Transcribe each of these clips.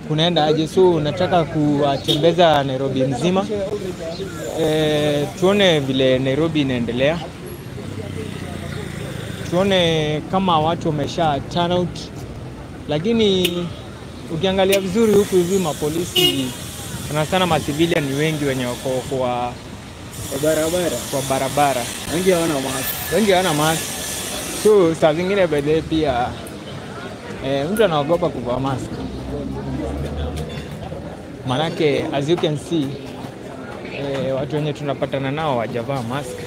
Kunaenda aje? So nataka kuwatembeza Nairobi mzima, tuone vile Nairobi inaendelea, tuone kama watu wamesha turn out. Lakini ukiangalia vizuri huku hivi mapolisi sana sana, ma civilian ni wengi wenye wako kwa barabara. Kwa barabara. Wengi hawana mask. Wengi hawana mask. So saa zingine by the way pia mtu anaogopa kuvaa mask, manake as you can see, watu wenye tunapatana nao hawajavaa mask,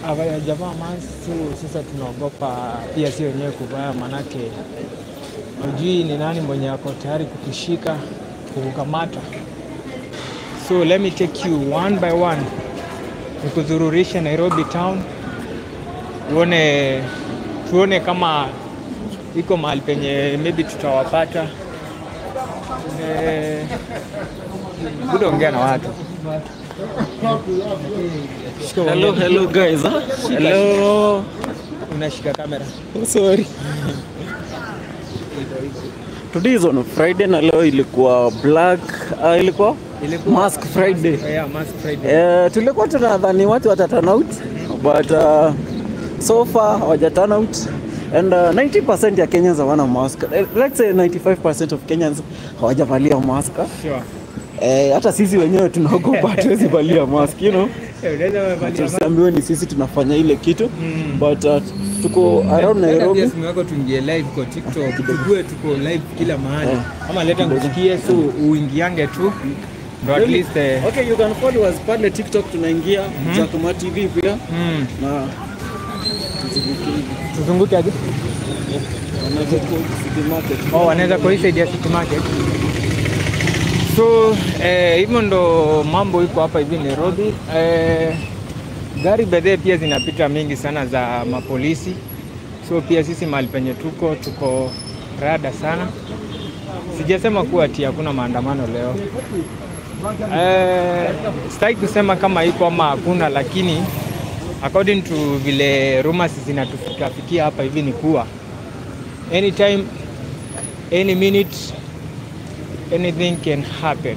hawajavaa mask. So sasa tunaogopa pia si wenyewe kuvaa, manake hujui ni nani mwenye ako tayari kukushika, kukukamata. So let me take you one by one, nikuzururishe Nairobi town, uone, tuone kama iko mahali penye maybe tutawapata. Buda, ongea na watu. Shika. Hello, uongee. Hello guys. Huh? Hello. Unashika kamera. Oh, sorry. Today is on Friday na leo ilikuwa black, ilikuwa Ilikuwa Mask Friday. Yeah, Mask Friday. Tulikuwa tunadhani watu wata turn out, but so far hawaja turn out and 90% ya Kenyans hawana mask. Let's say 95% of Kenyans hawajavalia mask. Hata sisi wenyewe tunaogopa, hatuwezi valia mask. Unaweza valia mask. Tusiambiwe ni sisi tunafanya ile kitu, but tuko around Leta Nairobi. pia simu yako tuingie live kwa TikTok, tujue tuko live kila mahali. Ama leta nikusikie, so uingiange tu ndo at least Okay, you can follow us pale TikTok, tunaingia Jack Ma TV pia na tuzunguke hivi. Tuzunguke aje? Wanaweza kwa City Market. Oh, wanaweza kwa hii side ya City Market. So hivyo ndo mambo iko hapa hivi Nairobi. Gari bedhee pia zinapita mingi sana za mapolisi, so pia sisi mahali penye tuko, tuko rada sana. Sijasema kuwa ati hakuna maandamano leo. Sitaki kusema kama iko ama hakuna, lakini according to vile rumors zinatufikafikia hapa hivi ni kuwa anytime, any minute, anything can happen.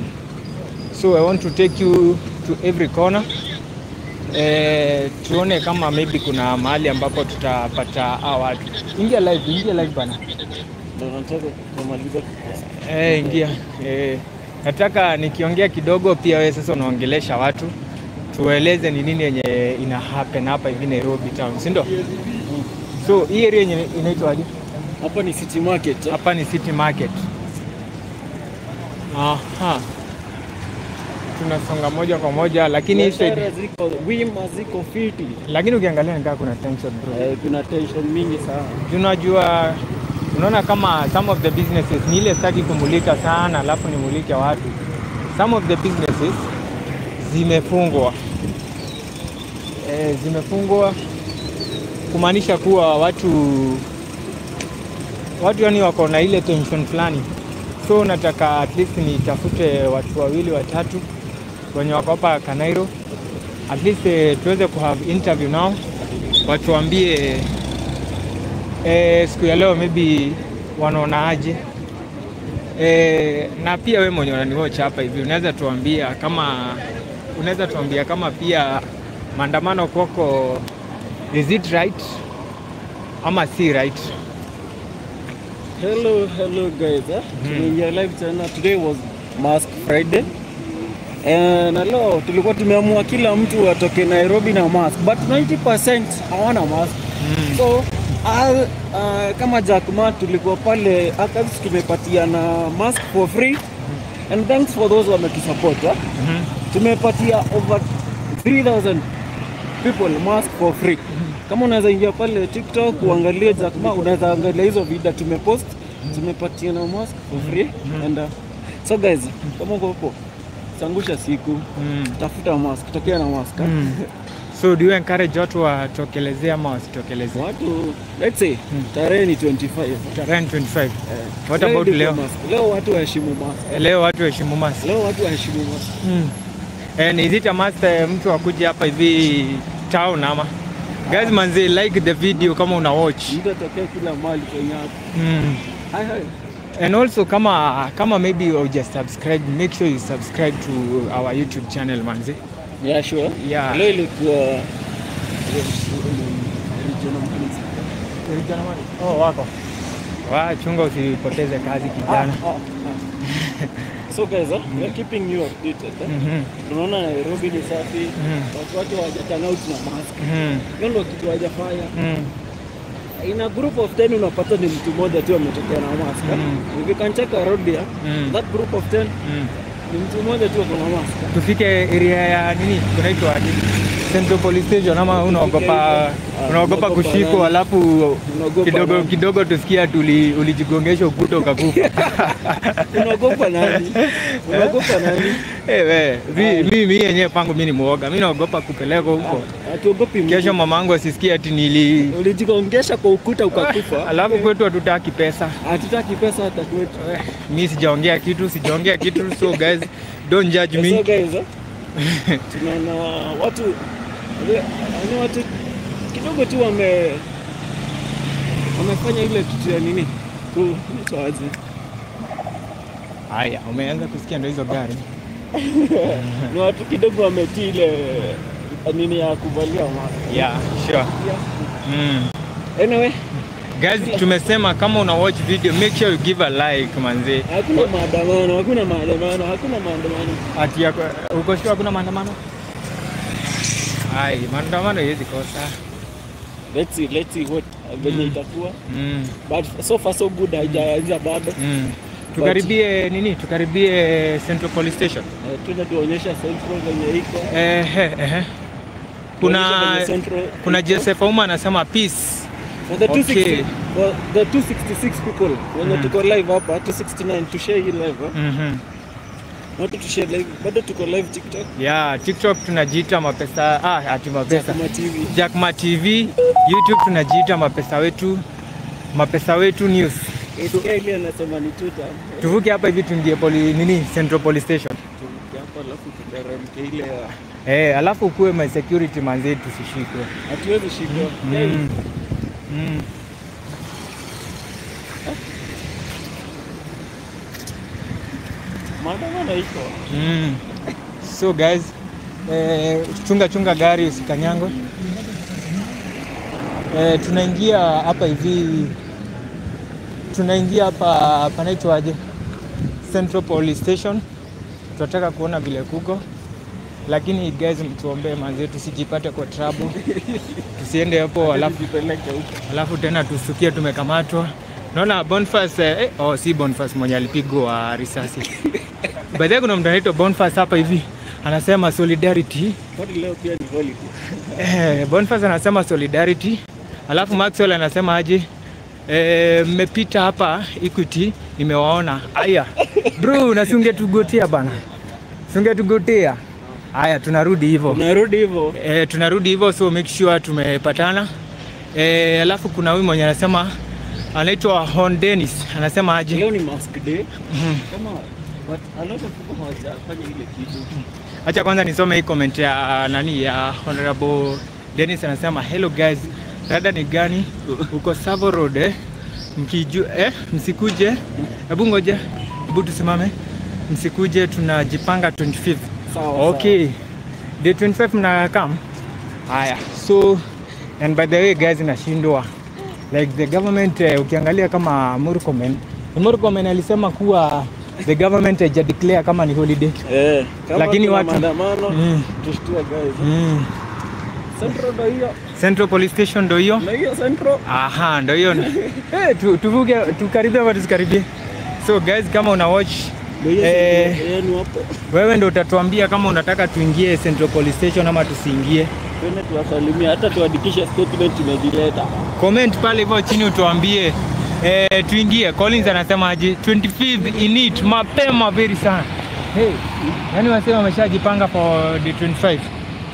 So I want to take you to every corner. Tuone kama maybe kuna mahali ambapo tutapata hawa watu. Ingia live, ingia live bana. Ndio nataka kumaliza. Ingia. Nataka nikiongea kidogo pia wewe sasa unaongelesha watu. Tueleze ni nini yenye ina happen hapa hivi Nairobi town, si ndio? So hii area yenye inaitwa aje? Hapa ni City Market, eh? Hapa ni City Market. Aha. Tunasonga moja kwa moja, lakini hii side, Biashara ziko wima, ziko fiti. Lakini ukiangalia ni kaa kuna tension, bro. Kuna tension mingi sana. Unajua, unaona kama some of the businesses ni ile, sitaki kumulika sana alafu nimulike watu. Some of the businesses zimefungwa. Zimefungwa kumaanisha kuwa watu yani wako na ile tension fulani. So nataka at least nitafute watu wawili watatu wenye wako hapa Kanairo, at least tuweze ku have interview now, watuambie siku ya leo maybe wanaona aje. Na pia we mwenye unaniwatch hapa hivi unaweza tuambia kama pia maandamano kwako, is it right ama si right? Hello, hello guys. Eh? Tumeingia live tena. Today was Mask Friday. Na leo tulikuwa tumeamua kila mtu atoke Nairobi na mask, but 90% hawana mask. So kama Jack Ma tulikuwa pale Archives, tumepatiana mask for free and thanks for those wametusupport. Eh? Tumepatia over 3000 people mask for free. Kama unaweza ingia pale TikTok uangalie Jack Ma, unaweza angalia hizo video tumepost, tumepatiana mask for free and so guys, kama uko hapo, sangusha siku, tafuta mask, tokea na mask, eh? So do you encourage watu watokelezee ama wasitokelezee? Watu, let's say tarehe ni 25. Tarehe ni 25. What Ready about for leo? Mask. Leo watu waheshimu mask. Leo watu waheshimu mask. Leo watu waheshimu mask. And is it a must mtu akuje hapa hivi town ama? Guys manze, like the video kama una watch. Mtu atokea kila mahali kwenye hapo. Hi hi. And also kama maybe you just subscribe, make sure you subscribe to our YouTube channel manze. Yeah, sure. Yeah. Leo ilikuwa regional. Oh, wako. Wa chunga usipoteze kazi kijana. So guys, we are keeping you updated. Tunaona Nairobi ni safi. Watu hawaja turn out na mask. Hiyo ndio kitu hawajafanya. In a group of 10 unapata ni mtu mmoja tu ametokea na mask. If you can check a road there, that group of 10 ni mtu mmoja tu ako na mask. Tufike area ya nini? Kunaitwa aje? Central Police Station ama unaogopa kushikwa alafu kidogo kidogo tusikia ulijigongesha ukuta ukakufa. Unaogopa nani? Unaogopa nani? Eh we, mimi yenyewe pangu mimi ni muoga. Mimi naogopa kupelekwa huko. Hatuogopi. Kesho mamangu asisikie ati ulijigongesha kwa ukuta ukakufa. Alafu kwetu hatutaki pesa. Hatutaki pesa hata kwetu. Mimi sijaongea kitu, so guys don't judge me. So guys, tunaona watu kidogo tu wamefanya ile kitu ya nini? Kuaje. Haya, umeanza kusikia ndio hizo gari. Ni watu kidogo wametii ile nini ya kuvalia mask. Yeah, sure. Yeah. Anyway, guys, tumesema kama una watch video make sure you give a like manze. Hakuna maandamano, hakuna maandamano, hakuna maandamano. Ati yako uko sure hakuna maandamano? Ai, maandamano haiwezi kosa. Let's see what venye itakuwa. But so far so good, haijaanza bado. Tukaribie nini? Tukaribie Central Police Station. Tuende tuonyesha Central venye iko. Kuna Joseph Auma anasema peace. For the 260, for the 266 people when tuko live hapa, 269 to share hii live. Not to share live, bado tuko live TikTok. Yeah, TikTok tunajiita Mapesa, ati Mapesa. Jackma TV. Jackma TV, YouTube tunajiita Mapesa Wetu. Mapesa Wetu News. Ile anasema ni Twitter. Tuvuke hapa hivi tuingie Central Police Station. Tuvuke hapa alafu tuteremke ile. Alafu kuwe my security manze tusishikwe. Hatuwezi shikwa. Maandamano iko. So guys, chunga gari usikanyangwe. Tunaingia hapa hivi. Tunaingia hapa panaitwa aje? Central Police Station. Tunataka kuona vile kuko. Lakini guys, mtuombe manze tusijipate kwa trouble. Tusiende hapo alafu tena tusikie tumekamatwa. Naona Boniface si Boniface mwenye alipigwa risasi. By the way, kuna mtu anaitwa Boniface hapa hivi anasema solidarity. Kwani leo pia ni holiday. Boniface anasema solidarity. Alafu Maxwell anasema aje? Mmepita hapa Equity nimewaona. Aya. Bro, na singetugotea bana. Singetugotea. Aya, tunarudi hivyo. Tunarudi hivyo. Tunarudi hivyo, so make sure tumepatana. Alafu kuna huyu mwenye anasema anaitwa Hon Dennis, anasema aje? Leo ni mask day. Kama but a lot of people hawajafanya ile kitu. Acha kwanza nisome hii comment ya nani ya Honorable Dennis, anasema hello guys, rada ni gani? Uko Savo Road mkiju msikuje. Hebu ngoja. Hebu tusimame. Msikuje, tunajipanga 25th. Sawa. Okay. The 25th mna come. Haya. So and by the way guys, nashindwa. Like the government ukiangalia kama Murkomen alisema kuwa the government haija declare kama ni holiday. Kama lakini watu maandamano tushtue guys. Central ndio hiyo. Central Police Station ndio hiyo. Na hiyo Central. Aha, ndio hiyo. Tuvuke tukaribie ama tusikaribie. So guys, kama una watch wewe ndio utatuambia kama unataka tuingie Central Police Station ama tusiingie. Twende tuwasalimie, hata tuandikishe statement tumejileta. Comment pale hivyo chini utuambie tuingie. Collins anasema aje? 25th in it mapema very sana. Hey, yani wasema wameshajipanga for the 25.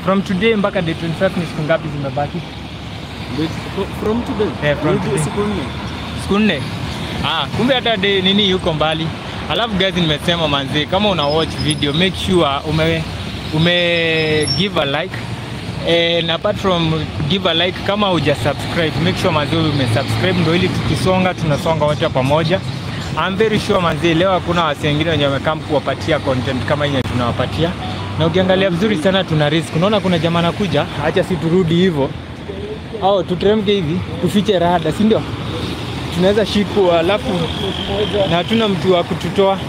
From today mpaka the 25 ni siku ngapi zimebaki? From today. From today. Siku nne. Siku nne. Kumbe hata day nini yuko mbali. Alafu guys, nimesema manze, kama una watch video make sure ume give a like. And apart from give a like, kama huja subscribe, make sure manzi umesubscribe ndio ili tukisonga tunasonga wote pamoja. I'm very sure manzi leo hakuna wasi wengine wenye wamekaa kuwapatia content kama yenye tunawapatia. Na ukiangalia vizuri sana tuna risk. Unaona kuna jamaa anakuja, acha si turudi hivyo. Au tutremke hivi, tufiche rada, si ndio? Tunaweza shikwa alafu na hatuna mtu wa kututoa.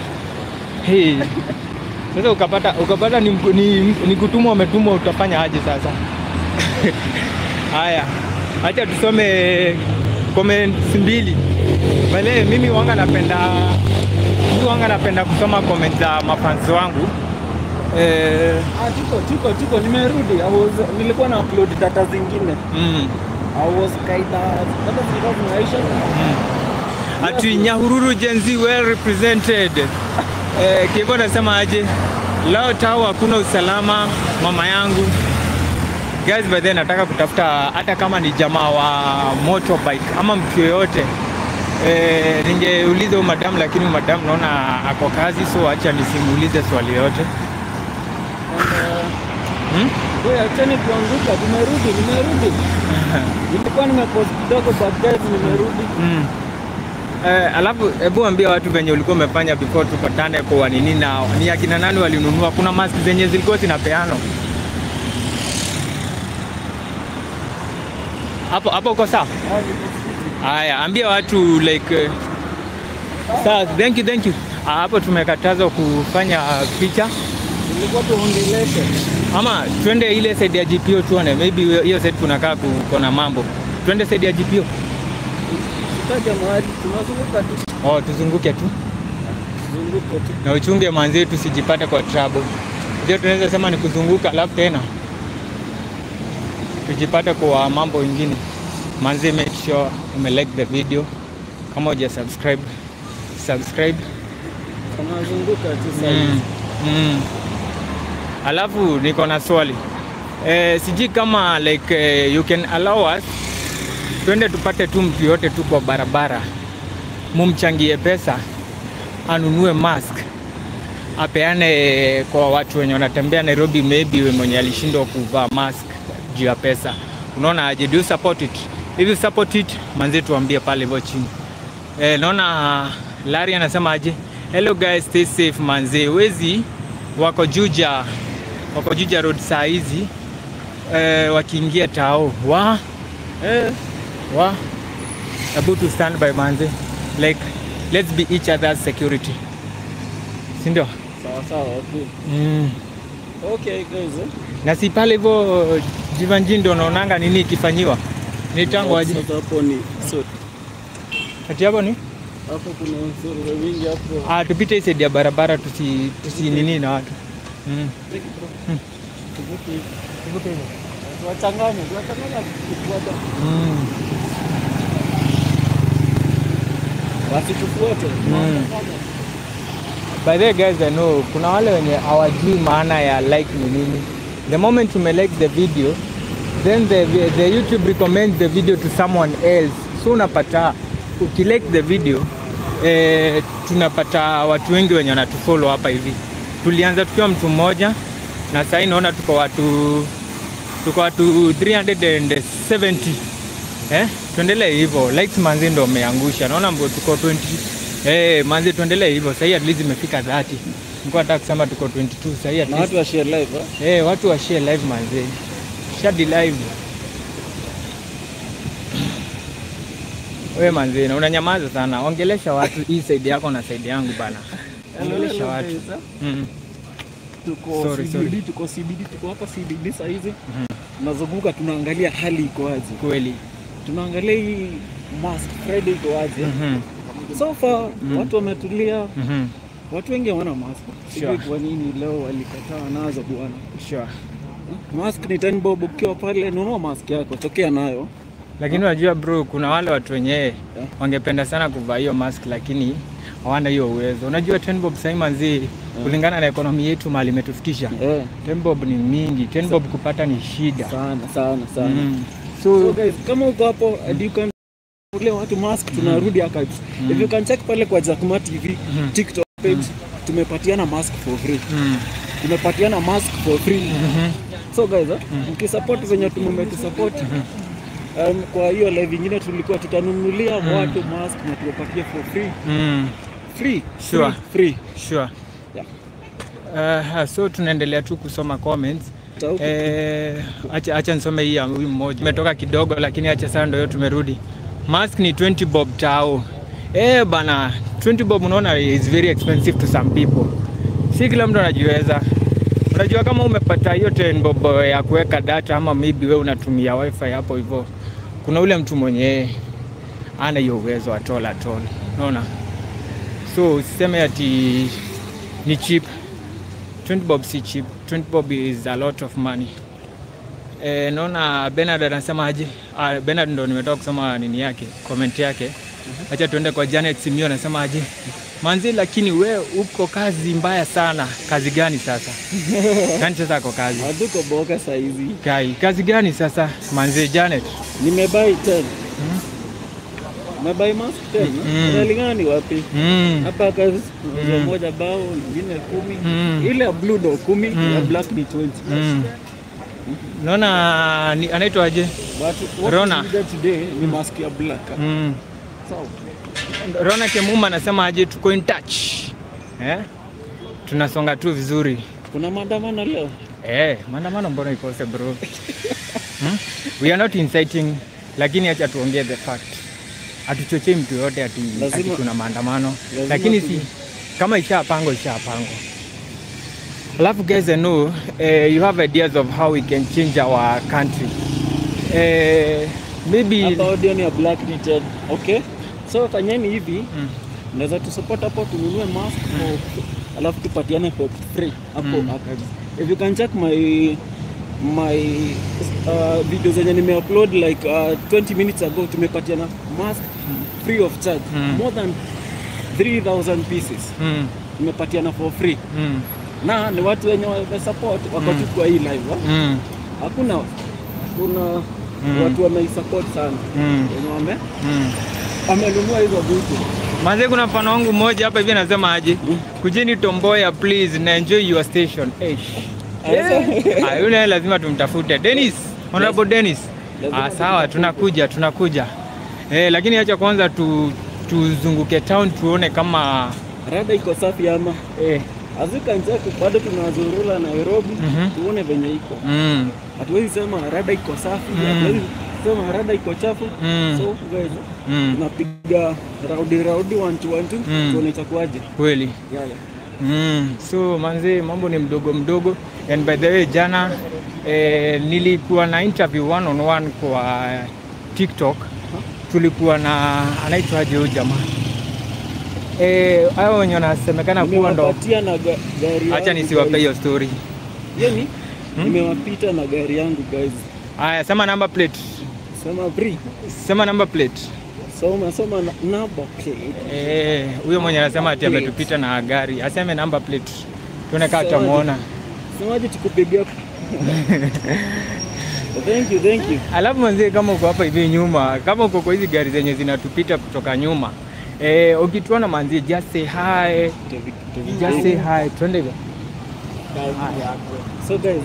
Hey. Sasa ukapata ni kutumwa umetumwa, utafanya aje sasa? Haya, acha tusome comments mbili. Wale mimi wanga napenda kusoma comments za mafans wangu. Tuko nimerudi. Nilikuwa na upload data zingine. I was kaida data zilikuwa zinaisha. Ati Nyahururu Gen Z well represented. Kibo nasema aje? Leo tao hakuna usalama mama yangu. Guys, by then nataka kutafuta hata kama ni jamaa wa motorbike ama mtu yoyote. Ningeuliza madam, lakini madam naona ako kazi, so acha nisimuulize swali yote. Wewe acheni kuanguka, nimerudi. Nilikuwa nimepost kidogo but guys nimerudi. Alafu hebu ambia watu venye ulikuwa umefanya before tupatane kwa nini na ni akina nani walinunua? Kuna mask zenye zilikuwa zinapeanwa. Hapo uko sawa? Haya, ambia watu like sawa, thank you. Hapo tumekatazwa kufanya picha. Nilikuwa tuongeleshe. Ama twende ile side ya GPO tuone, maybe hiyo side kunakaa kuna mambo. Twende side ya GPO. Tutaje mahali tunazunguka tu. Oh, tuzunguke tu. Tuzunguke tu. Na uchunge manzi tusijipate kwa trouble. Ndio tunaweza sema ni kuzunguka alafu tena tujipate kwa mambo mengine. Manzi, make sure ume like the video. Kama huja subscribe. Tunazunguka tu sasa. Alafu niko na swali. Sijui kama like you can allow us twende tupate tu mtu yote tu kwa barabara, mumchangie pesa anunue mask apeane kwa watu wenye wanatembea Nairobi, maybe mwenye alishindwa kuvaa mask juu ya pesa. Unaona aje? Do you support it? If you support it, manzi tuambie pale hivyo chini. Naona Larry anasema aje? Hello guys, stay safe manzi. Wezi wako Juja road saa hizi wakiingia tao wa about to stand by manzi, like let's be each other's security, si ndio? Sawa okay. Okay guys. Na si pale hivyo Jivanji ndio unaonanga nini ikifanyiwa ni tangu aje? Sasa hapo ni sorry. Ati hapo ni hapo kuna sorry wingi hapo. Tupite side ya barabara tusi nini na watu. Tuvuke hivyo. Tuwachanganye kufuata. Wasitufuate. By the way guys, I know kuna wale wenye hawajui maana ya like ni nini. The moment you may like the video, then the YouTube recommends the video to someone else. So unapata ukilike the video, tunapata watu wengi wenye wanatufollow hapa hivi. Tulianza tukiwa mtu mmoja na sasa naona tuko watu 370. Tuendelee hivyo. Likes manzi ndio umeangusha. Naona mbo tuko 20. Manzi tuendelee hivyo. Sasa at least imefika 30. Nilikuwa nataka kusema tuko 22 sasa at least. Watu wa share live watu wa share live manzi. Share live. Wewe manzi na unanyamaza sana. Ongelesha watu hii side yako na side yangu bana. Ongelesha watu. Tuko CBD, tuko CBD, tuko hapa CBD saa hizi. Tunazunguka tunaangalia hali iko aje. Kweli. Tunaangalia hii mask Friday iko aje. So far watu wametulia. Watu wengi hawana mask. Sijui kwa nini leo walikataa nazo bwana. Sure. Mask ni 10 bob, ukiwa pale nunua mask yako, tokea nayo. Lakini unajua bro, kuna wale watu wenyewe wangependa sana kuvaa hiyo mask lakini hawana hiyo uwezo. Unajua 10 bob sasa manzi, kulingana na ekonomi yetu mali imetufikisha. 10 bob ni mingi, 10 bob kupata ni shida. Sana sana sana. So guys, kama uko hapo and you can ule watu mask, tunarudi archives. If you can check pale kwa Jakma TV TikTok page, tumepatiana mask for free. Tumepatiana mask for free. So guys, mkisupport venye tumetusupport kwa hiyo live ingine tulikuwa tutanunulia watu mask na tuwapatie for free. Free. Sure. Free. Sure. Yeah. So tunaendelea tu kusoma comments. Acha nisome hii ya huyu mmoja. Tumetoka kidogo lakini acha sasa ndio tumerudi. Mask ni 20 bob tao. Bana, 20 bob unaona is very expensive to some people. Si kila mtu anajiweza. Unajua kama umepata hiyo 10 bob ya kuweka data ama maybe wewe unatumia wifi hapo hivyo. Kuna ule mtu mwenye ana hiyo uwezo at all at all. Unaona? So usiseme ati ni cheap. 20 bob si cheap. 20 bob is a lot of money. Naona Bernard anasema aje? Bernard ndo nimetoka kusoma nini yake, comment yake. Acha tuende kwa Janet Simio anasema aje? Manzi, lakini we uko kazi mbaya sana. Kazi gani sasa? Gani sasa kwa kazi? Hatuko boka saizi. Kai, kazi gani sasa? Manzi Janet. Nimebuy 10. Nimebuy mask 10. Inalingana ni wapi? Hapa kazi moja bao, nyingine 10. Ile ya blue ndo 10, ya black ni 20. Naona anaitwa aje? But Rona. Today ni mask ya black. Sawa. Rona Kemuma anasema aje, tuko in touch. Tunasonga tu vizuri. Kuna maandamano leo? Maandamano mbona ikose bro? We are not inciting, lakini acha tuongee the fact. Hatuchochei mtu yote ati kuna maandamano. Lakini si kama ishapangwa ishapangwa. Alafu guys, I know you have ideas of how we can change our country. Maybe hapa audio ni ya black ni 10. Okay? So fanyeni hivi, mnaweza tu support hapo tununue mask alafu tupatiane for free hapo archives. If you can check my videos zenye nimeupload like 20 minutes ago, tumepatiana mask free of charge. More than 3000 pieces. Tumepatiana for free. Na ni watu wenye wame support wako tu kwa hii live. Hakuna kuna watu wame support sana. Wenye wamenunua hizo vitu. Manze, kuna mfano wangu mmoja hapa hivi anasema aje? Kujeni Tomboya please na enjoy your station. Yule lazima tumtafute. Dennis, Honorable Dennis. Sawa, tunakuja. Lakini acha kwanza tuzunguke town tuone kama rada iko safi ama. Azika nje bado tunazurula Nairobi, tuone venye iko. Hatuwezi sema rada iko safi, hatuwezi sema rada iko chafu. So guys, tunapiga raudi 1 2 1 2 tuone itakuwaje. Kweli. Yeah. So manze, mambo ni mdogo mdogo. And by the way, jana nilikuwa na interview 1 on 1 kwa TikTok. Tulikuwa na anaitwaje huyu jamaa? Hao wenye wanasemekana kuwa ndo. Na gari yangu. Acha nisiwape hiyo story. Yaani nimewapita na gari yangu guys. Haya, sema number plate. Sema free. Sema number plate. Soma number plate. Huyo mwenye anasema ati ametupita na gari, aseme number plate. Tuone kama tutamuona. Semaje tukupigia. Thank you. Alafu mzee, kama uko hapa hivi nyuma, kama uko kwa hizi gari zenye zinatupita kutoka nyuma, ukituona manzi, just say hi. Just say hi. Twende hivyo. So guys,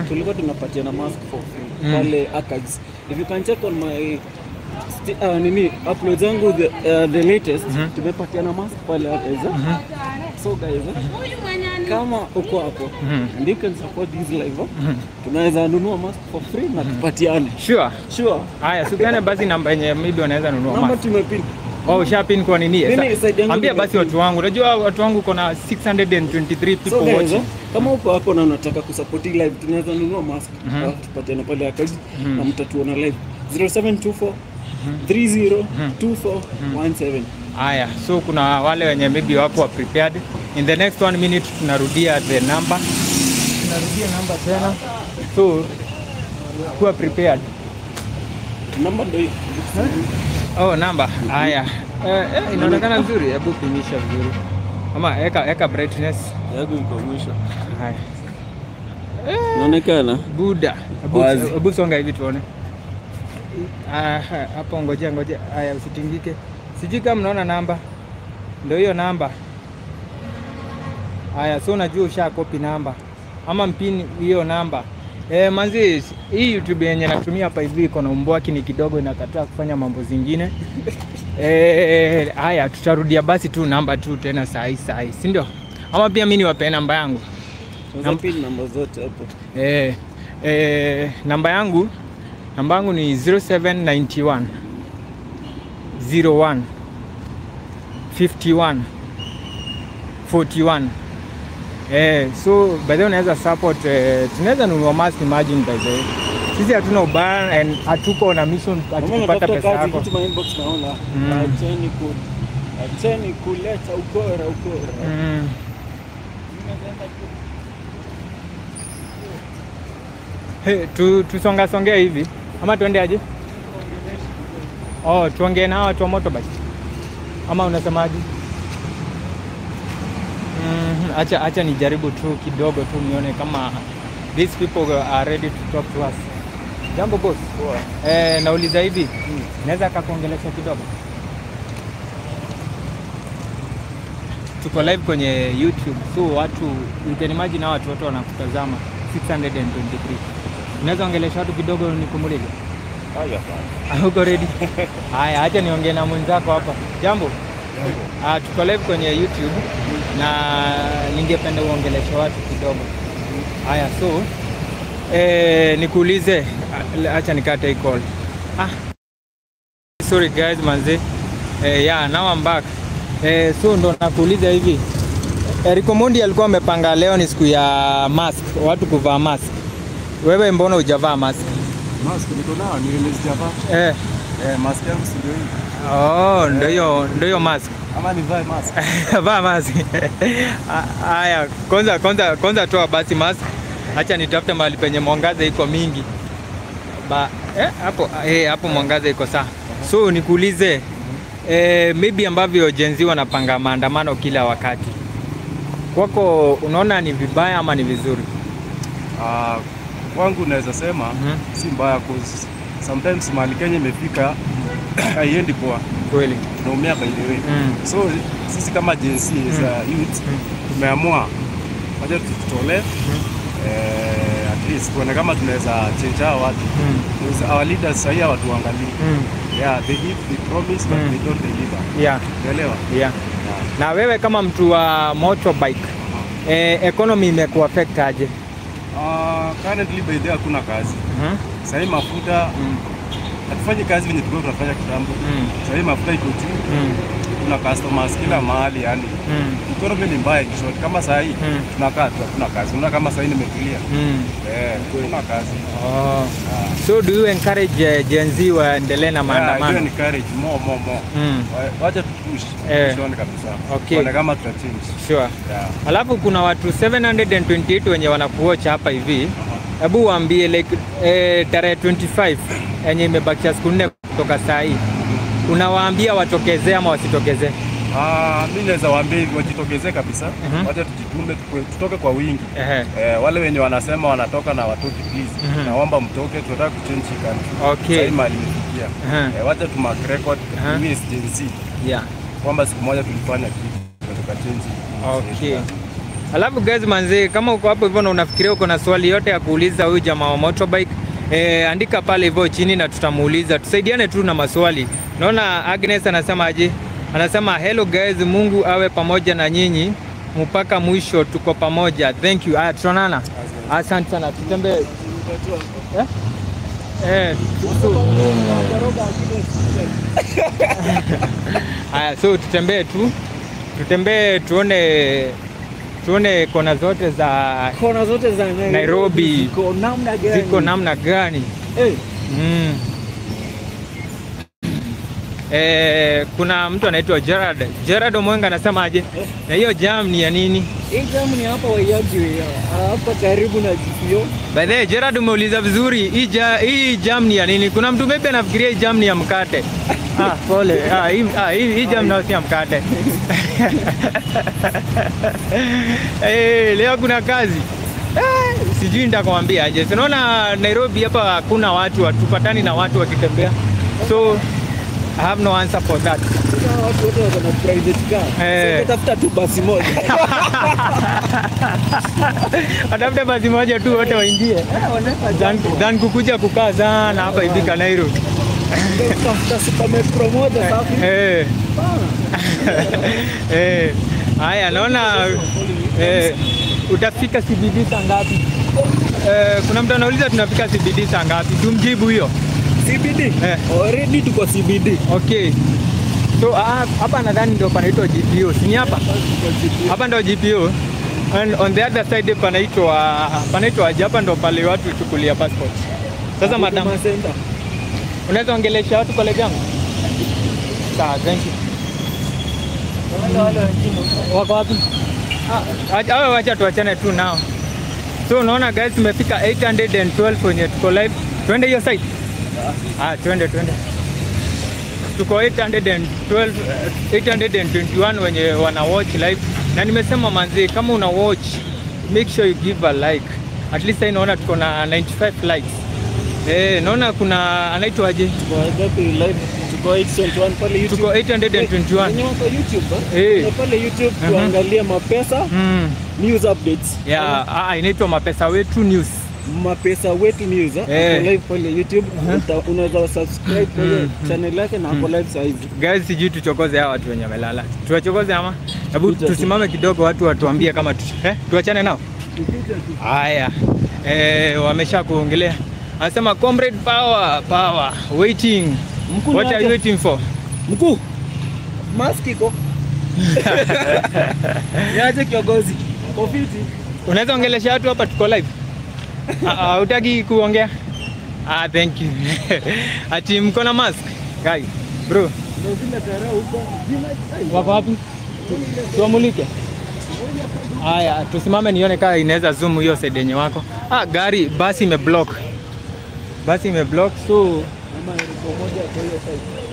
tulikuwa tunapatiana mask for free pale archives. If you can check on my nini upload zangu the latest, tumepatiana mask pale archives. So guys, kama uko hapo and you can support this live, tunaweza nunua mask for free na tupatiane. Sure. Sure. Haya, supiane basi namba yenye maybe wanaweza nunua mask. Namba tumepin. Oh, ushapin kwa nini? Ambia basi watu wangu. Unajua watu wangu kuna 623 people so guys, watching. Kama uko hapo na unataka kusupport live, tunaweza nunua mask tupatiane pale archives na mtatuona live. 0724 30 24 17. Haya, so kuna wale wenye maybe wako prepared. In the next 1 minute tunarudia the number. Tunarudia number tena. So kuwa prepared. Number ndio hiyo. Oh, number. Haya. Inaonekana vizuri. Hebu pimisha vizuri. Ama eka brightness. Yangu iko mwisho. Haya. Inaonekana? Buda. Hebu songa hivi tuone. Hapo ngoja. Haya, usitingike. Sijui kama mnaona namba. Ndio hiyo namba. Haya, so unajua usha copy namba. Ama mpini hiyo namba. Manzi, hii YouTube yenye natumia hapa hivi iko na umbwaki ni kidogo, inakataa kufanya mambo zingine. Haya, tutarudia basi tu namba tu tena saa hii saa hii, si ndio? Ama pia mimi niwape namba yangu. Tunaweza pin namba zote hapo. Namba yangu ni 0791 01 51 41. So by the way unaweza support, tunaweza nunua mask, imagine. By the way, sisi hatuna ubaya and hatuko na mission ati Mama kupata natafuta pesa kazi, yako. kitu my inbox naona. Acheni kuleta ukora ukora. Hey, tusonga songea hivi ama tuende aje? Oh, tuongee na hawa watu wa motorbike ama unasemaje? Acha nijaribu tu kidogo tu nione kama these people are ready to talk to us. Jambo, boss. Nauliza hivi, naweza kakuongelesha kidogo? Tuko live kwenye YouTube, so watu, you can imagine hawa watu wote wanakutazama 623. Unaweza ongelesha watu kidogo nikumulike? Haya bana. Uko ready? Haya, acha niongee na mwenzako hapa. Jambo. Ah, tuko live kwenye YouTube na ningependa uongeleshe watu kidogo. Haya, so nikuulize, acha nikate hii call. Ah. Sorry guys, manze. Yeah, now I'm back. So ndo nakuuliza hivi. Eric Omondi alikuwa amepanga leo ni siku ya mask, watu kuvaa mask. Wewe mbona hujavaa mask? Mask niko nao, ni sijavaa. Mask yangu si ndio hii? Oh, ndio hiyo mask. Ama nivae mask? Vaa mask. Haya, kwanza toa basi mask. Acha nitafute mahali penye mwangaza iko mingi. Ba, hapo hapo mwangaza iko sawa. So nikuulize, maybe ambavyo Gen Z wanapanga maandamano kila wakati. Kwako unaona ni vibaya ama ni vizuri? Ah, kwangu naweza sema si mbaya, cause sometimes mahali Kenya imefika haiendi poa. Kweli. Tunaumia, by the way. So sisi kama Gen Z as a youth tumeamua wacha tujitolee, at least tuone kama tunaweza change hawa watu. Because our leaders sahii hawatuangalii. Yeah, they give the promise but they don't deliver. Unaelewa? Yeah. Yeah. Na wewe kama mtu wa motorbike, economy imekuaffect aje? Currently, by the way, hakuna kazi. Sahii mafuta, hatufanyi kazi venye tulikuwa tunafanya kitambo. Sahii mafuta iko juu, kuna customers kila mahali yani. Economy ni mbaya in short. Kama sahii tunakaa tu, hakuna kazi. Unaona kama sahii nimetulia. Hakuna kazi. Oh. So do you encourage Gen Z waendelee na Yeah, I do maandamano? encourage more more more. Wacha tupush. Push on kabisa. Tuone kama tuta change. Yeah. Alafu kuna watu 728 wenye wanakuwatch hapa hivi. Hebu waambie like, tarehe 25 yenye imebakia siku 4 kutoka saa hii. Unawaambia watokezee ama wasitokezee? Ah, mimi naweza waambia hivi, wajitokezee kabisa. Wacha tujitume, tutoke kwa wingi. Wale wenye wanasema wanatoka na watoki, please. Naomba mtoke, tunataka kuchange hii country. Sasa mahali imefikia. Wacha tu mark record, mimi is Gen Z kwamba siku moja tulifanya kitu na tukachange. Okay. Alafu guys, manze, kama uko hapo hivyo na unafikiria uko na swali yote ya kuuliza huyu jamaa wa motorbike, andika pale hivyo chini na tutamuuliza. Tusaidiane tu na maswali. Naona Agnes anasema aje? Anasema, "Hello guys, Mungu awe pamoja na nyinyi mpaka mwisho, tuko pamoja. Thank you." Aya, tutaonana. Asante sana. Tutembee. Eh? Haya, so tutembee tu. Tutembee tuone kona zote za Kona zote za Nairobi, Nairobi. ziko namna gani? Ziko namna gani? Kuna mtu anaitwa Gerard. Gerard Omwenga anasema aje? Na hiyo jam ni ya nini? Hii jam ni hapa Waiyaki, hapa karibu na GPO. By the way, Gerard, umeuliza vizuri. Hii jam ni ya nini? Kuna mtu maybe anafikiria hii jam ni ya mkate. Ah, pole. Ah, hii jam nao si ya mkate. Leo kuna kazi. Sijui nitakwambia aje. Tunaona Nairobi hapa hakuna watu, hatupatani na watu wakitembea. So I have no answer for that. Sasa watu wote wako na private car. Sasa tafuta tu basi moja. Atafuta basi moja tu wote waingie. Than kukuja kukaa sana hapa hivi Kanairo. Tafuta Super Metro moja safi. Haya naona utafika CBD saa ngapi? Kuna mtu anauliza tunafika CBD saa ngapi? Tumjibu hiyo. CBD? Already tuko CBD. Okay. So hapa nadhani ndio panaitwa GPO. Si ni hapa? Hapa ndio GPO. And on the other side panaitwa hapa ndio pale watu chukulia passport. Sasa madam, unaweza ongelesha watu kwa yangu? Sawa, thank you. Wako wapi? Wacha tuachane tu nao. So unaona guys, tumefika 812 kwenye tuko live. Twende hiyo side. Twende. Tuko 812 821 wenye wana watch live. Na nimesema manzi, kama una watch make sure you give a like. At least I naona tuko na 95 likes. Naona kuna anaitwa aje? Tuko live, tuko 821 pale YouTube. Tuko 821. Ni wako YouTube. Pale YouTube tuangalie Mapesa news updates. Yeah, inaitwa Mapesa Wetu News. Mapesa Wetu News. Live pale YouTube. Unaweza subscribe kwenye channel yake na hapo live size. Guys, sijui tuchokoze hawa watu wenye wamelala. Tuwachokoze ama? Hebu tusimame kidogo watu watuambie kama tuachane nao. Haya. Wamesha kuongelea. Anasema comrade power waiting. Mkuu, what are you waiting for? Mkuu, mask iko. Niaje kiongozi? Kofiti. Unaweza ongelesha watu hapa, tuko live. Hutaki kuongea? Thank you. Ati mko na mask? Guys, bro. Wako wapi? Tuamulike. Haya, tusimame nione kama inaweza zoom hiyo side yenye wako. Gari basi imeblock. Basi imeblock, so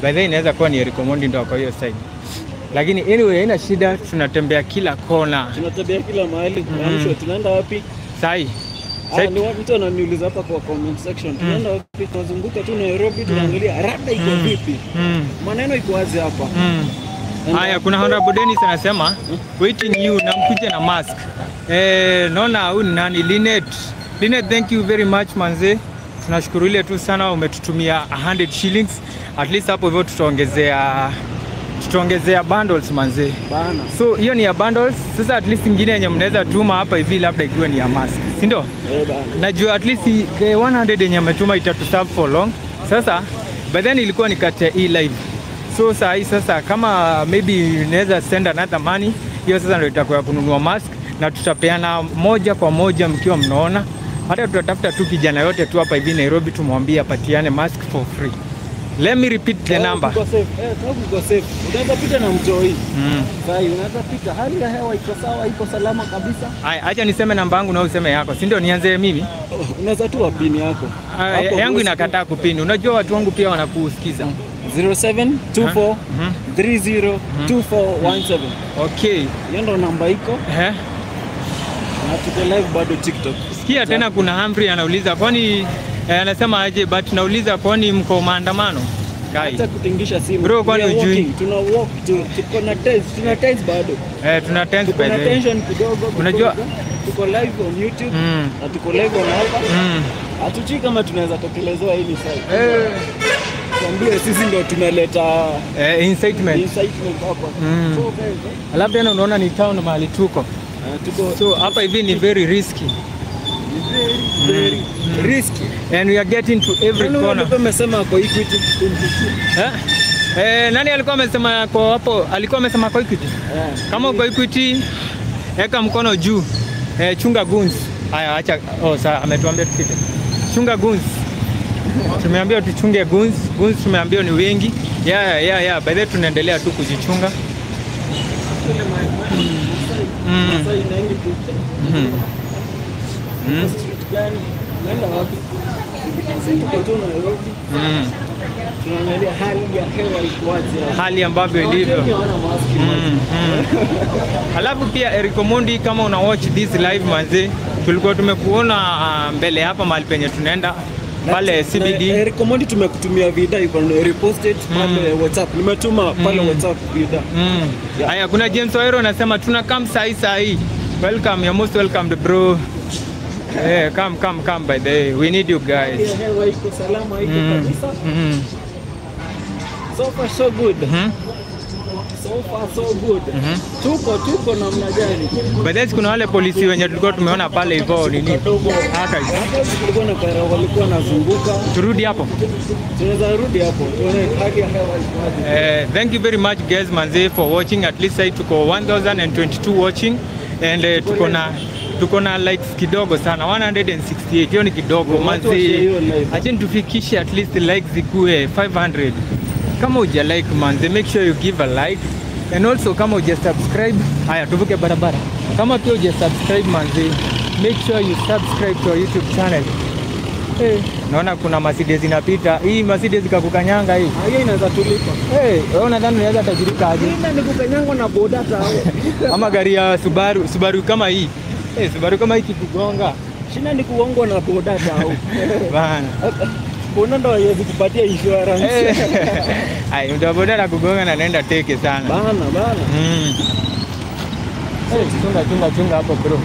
by the way inaweza kuwa ni recommend ndio kwa hiyo side. Lakini anyway haina shida, tunatembea kila kona. Tunatembea kila mahali. Tunaenda wapi? Sai. Ni mtu ananiuliza hapa kwa comment section. Tunaenda wapi? Tunazunguka tu Nairobi, tunaangalia rada iko vipi. Maneno iko wazi hapa. Haya, kuna Honorable Dennis anasema waiting you na mkuje na mask. Naona huyu ni nani? Linet. Linet, thank you very much manze. Tunashukuru ile tu sana umetutumia 100 shillings. At least hapo hivyo tutaongezea bundles manze. Bana. So hiyo ni ya bundles. Sasa at least nyingine yenye mnaweza tuma hapa hivi labda ikiwa ni ya mask. Si ndio? Bana. Najua at least the 100 yenye ametuma itatuserve for long. Sasa by then ilikuwa ni kati ya live. So sasa kama maybe unaweza send another money, hiyo sasa ndio itakuwa kununua mask na tutapeana moja kwa moja mkiwa mnaona. Hata tutatafuta tu kijana yote tu hapa hivi Nairobi tumwambie apatiane mask for free. Let me repeat the number. Uko safe. Uko safe. Unaweza pita na mtoi. Sai unaweza pita. Hali ya hewa iko sawa, iko salama kabisa. Haya, acha niseme namba yangu na useme yako. Si ndio nianze mimi? Unaweza tu pin yako. Yangu inakataa kupini. Unajua watu wangu pia wanakusikiza. 0724 302417. Okay. Hiyo ndo namba iko. Na tuko live bado TikTok. Sikia tena kuna Humphrey anauliza kwani anasema aje, but nauliza kwani mko maandamano? Hata kutingisha simu. Bro, kwani hujui? Tuna walk tu, tuko na tense, tuna tense bado. Tuna tense by the way. Tuna tension kidogo. Unajua tuko live on YouTube na tuko live on hapa. Hatujui kama tunaweza tokelezewa hili sasa. Tuambie sisi ndio tunaleta incitement. Incitement hapa. So guys, alafu tena unaona ni town mahali tuko. So hapa hivi ni very risky. Very, very risky. And we are getting to every corner. Alikuwa amesema kwa Equity. Nani alikuwa amesema kwa hapo? Alikuwa amesema kwa Equity. Kama uko Equity, weka mkono juu. Chunga guns. Haya acha. Oh, sawa ametuambia tupite. Chunga guns. Tumeambiwa tuchunge guns. Guns tumeambiwa ni wengi. Yeah. By the way tunaendelea tu kujichunga. Hali ambavyo ilivyo. Alafu pia Eric Omondi, kama una watch this live manze, tulikuwa tumekuona mbele hapa mahali penye tunaenda. Pale CBD. Eric Omondi tumekutumia video, you can repost it pale WhatsApp. Nimetuma pale WhatsApp video. Yeah. Haya, kuna James Wairo anasema tuna come sahi sahi. Welcome, you're most welcome bro. Hey, come come come by the way. We need you guys. Hali ya hewa iko salama, iko kabisa. So far so good. So far so good. Tuko namna gani? By the way, kuna wale polisi wenye tulikuwa tumeona pale hivyo nini? Haka. Kulikuwa na kara walikuwa nazunguka. Turudi hapo. Tunaweza rudi hapo. Tuone hali ya hewa ikoaje. Thank you very much guys manze for watching. At least tuko 1022 watching and tuko na likes kidogo sana, 168. Hiyo ni kidogo manze. Acheni tufikishe at least likes zikuwe 500. Kama huja like manze, make sure you give a like, and also kama huja subscribe, haya tuvuke barabara. Kama pia huja subscribe manze, make sure you subscribe to our YouTube channel. Hey, naona kuna Mercedes inapita. Hii Mercedes ikakukanyanga hii. Hiyo inaweza tulipa. Hey, wewe unadhani unaweza tajirika aje? Mimi nikukanyangwa na boda hata. Ama gari ya Subaru, Subaru kama hii. Eh, Subaru kama hii kikugonga. Shina ni kuongwa na boda hata. Bana. Boda ndo haiwezi kupatia insurance. Ai, mtu boda anakugonga na naenda teke sana. Bana, bana. Hey, chunga chunga chunga hapo bro.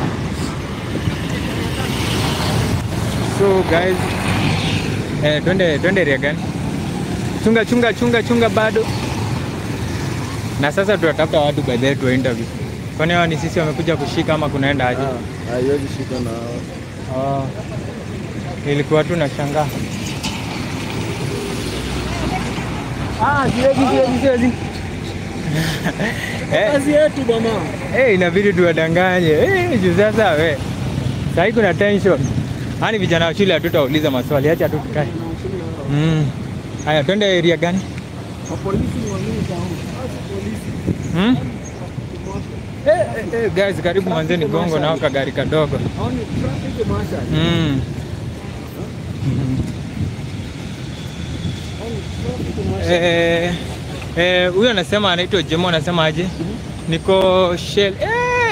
So guys, twende area gani? Chunga chunga chunga chunga bado. Na sasa tutatafuta watu by the way tu interview. Kwani hao ni sisi wamekuja kushika ama kunaenda aje? Haiwezi shika na hao. Nilikuwa tu nashangaa. Siwezi. Kazi yetu bwana. Inabidi tuwadanganye. Juu sasa we. Sasa kuna tension. Hani vijana wa shule hatutauliza maswali, acha tu tukae. Haya, twende area gani? Polisi ni wanini tao? Polisi. Guys, karibu mwanzeni gongo na waka gari kadogo. Haoni traffic marshal. Huyo anasema anaitwa Jemo, anasema aje? Niko Shell.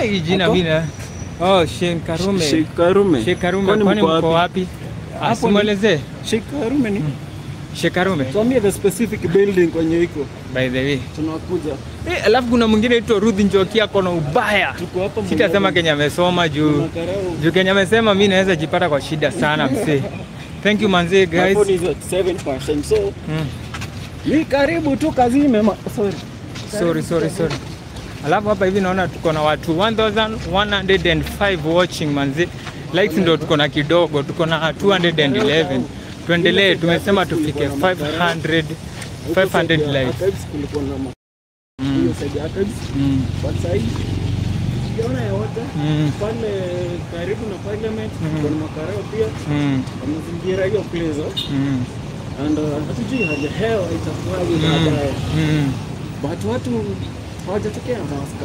Hii jina mimi. Oh, Sheikh Karume. Sheikh Karume. Sheikh Karume, kwani mko wapi? Asimueleze. Sheikh Karume ni? Sheikh Karume. Tuambie the specific building kwenye iko. By the way, tunakuja. Alafu kuna mwingine anaitwa Ruth Njoki ako na ubaya. Tuko hapa. Sitasema Kenya amesoma juu. Juu Kenya amesema mimi naweza jipata kwa shida sana msee. Thank you manze guys. My phone is at 7%. So ni karibu tu kazime. Sorry. Sorry. Alafu hapa hivi naona tuko na watu 1105 watching manze. Likes ndio tuko na kidogo, tuko na 211. Tuendelee, tumesema tufike 500 likes. Hiyo side archives. But side sijaona yote. Pale karibu na parliament kuna makarao pia. Mazingira hiyo place. And hatujui hali ya hewa itakuwaje baadaye. But watu hawajatokea mask.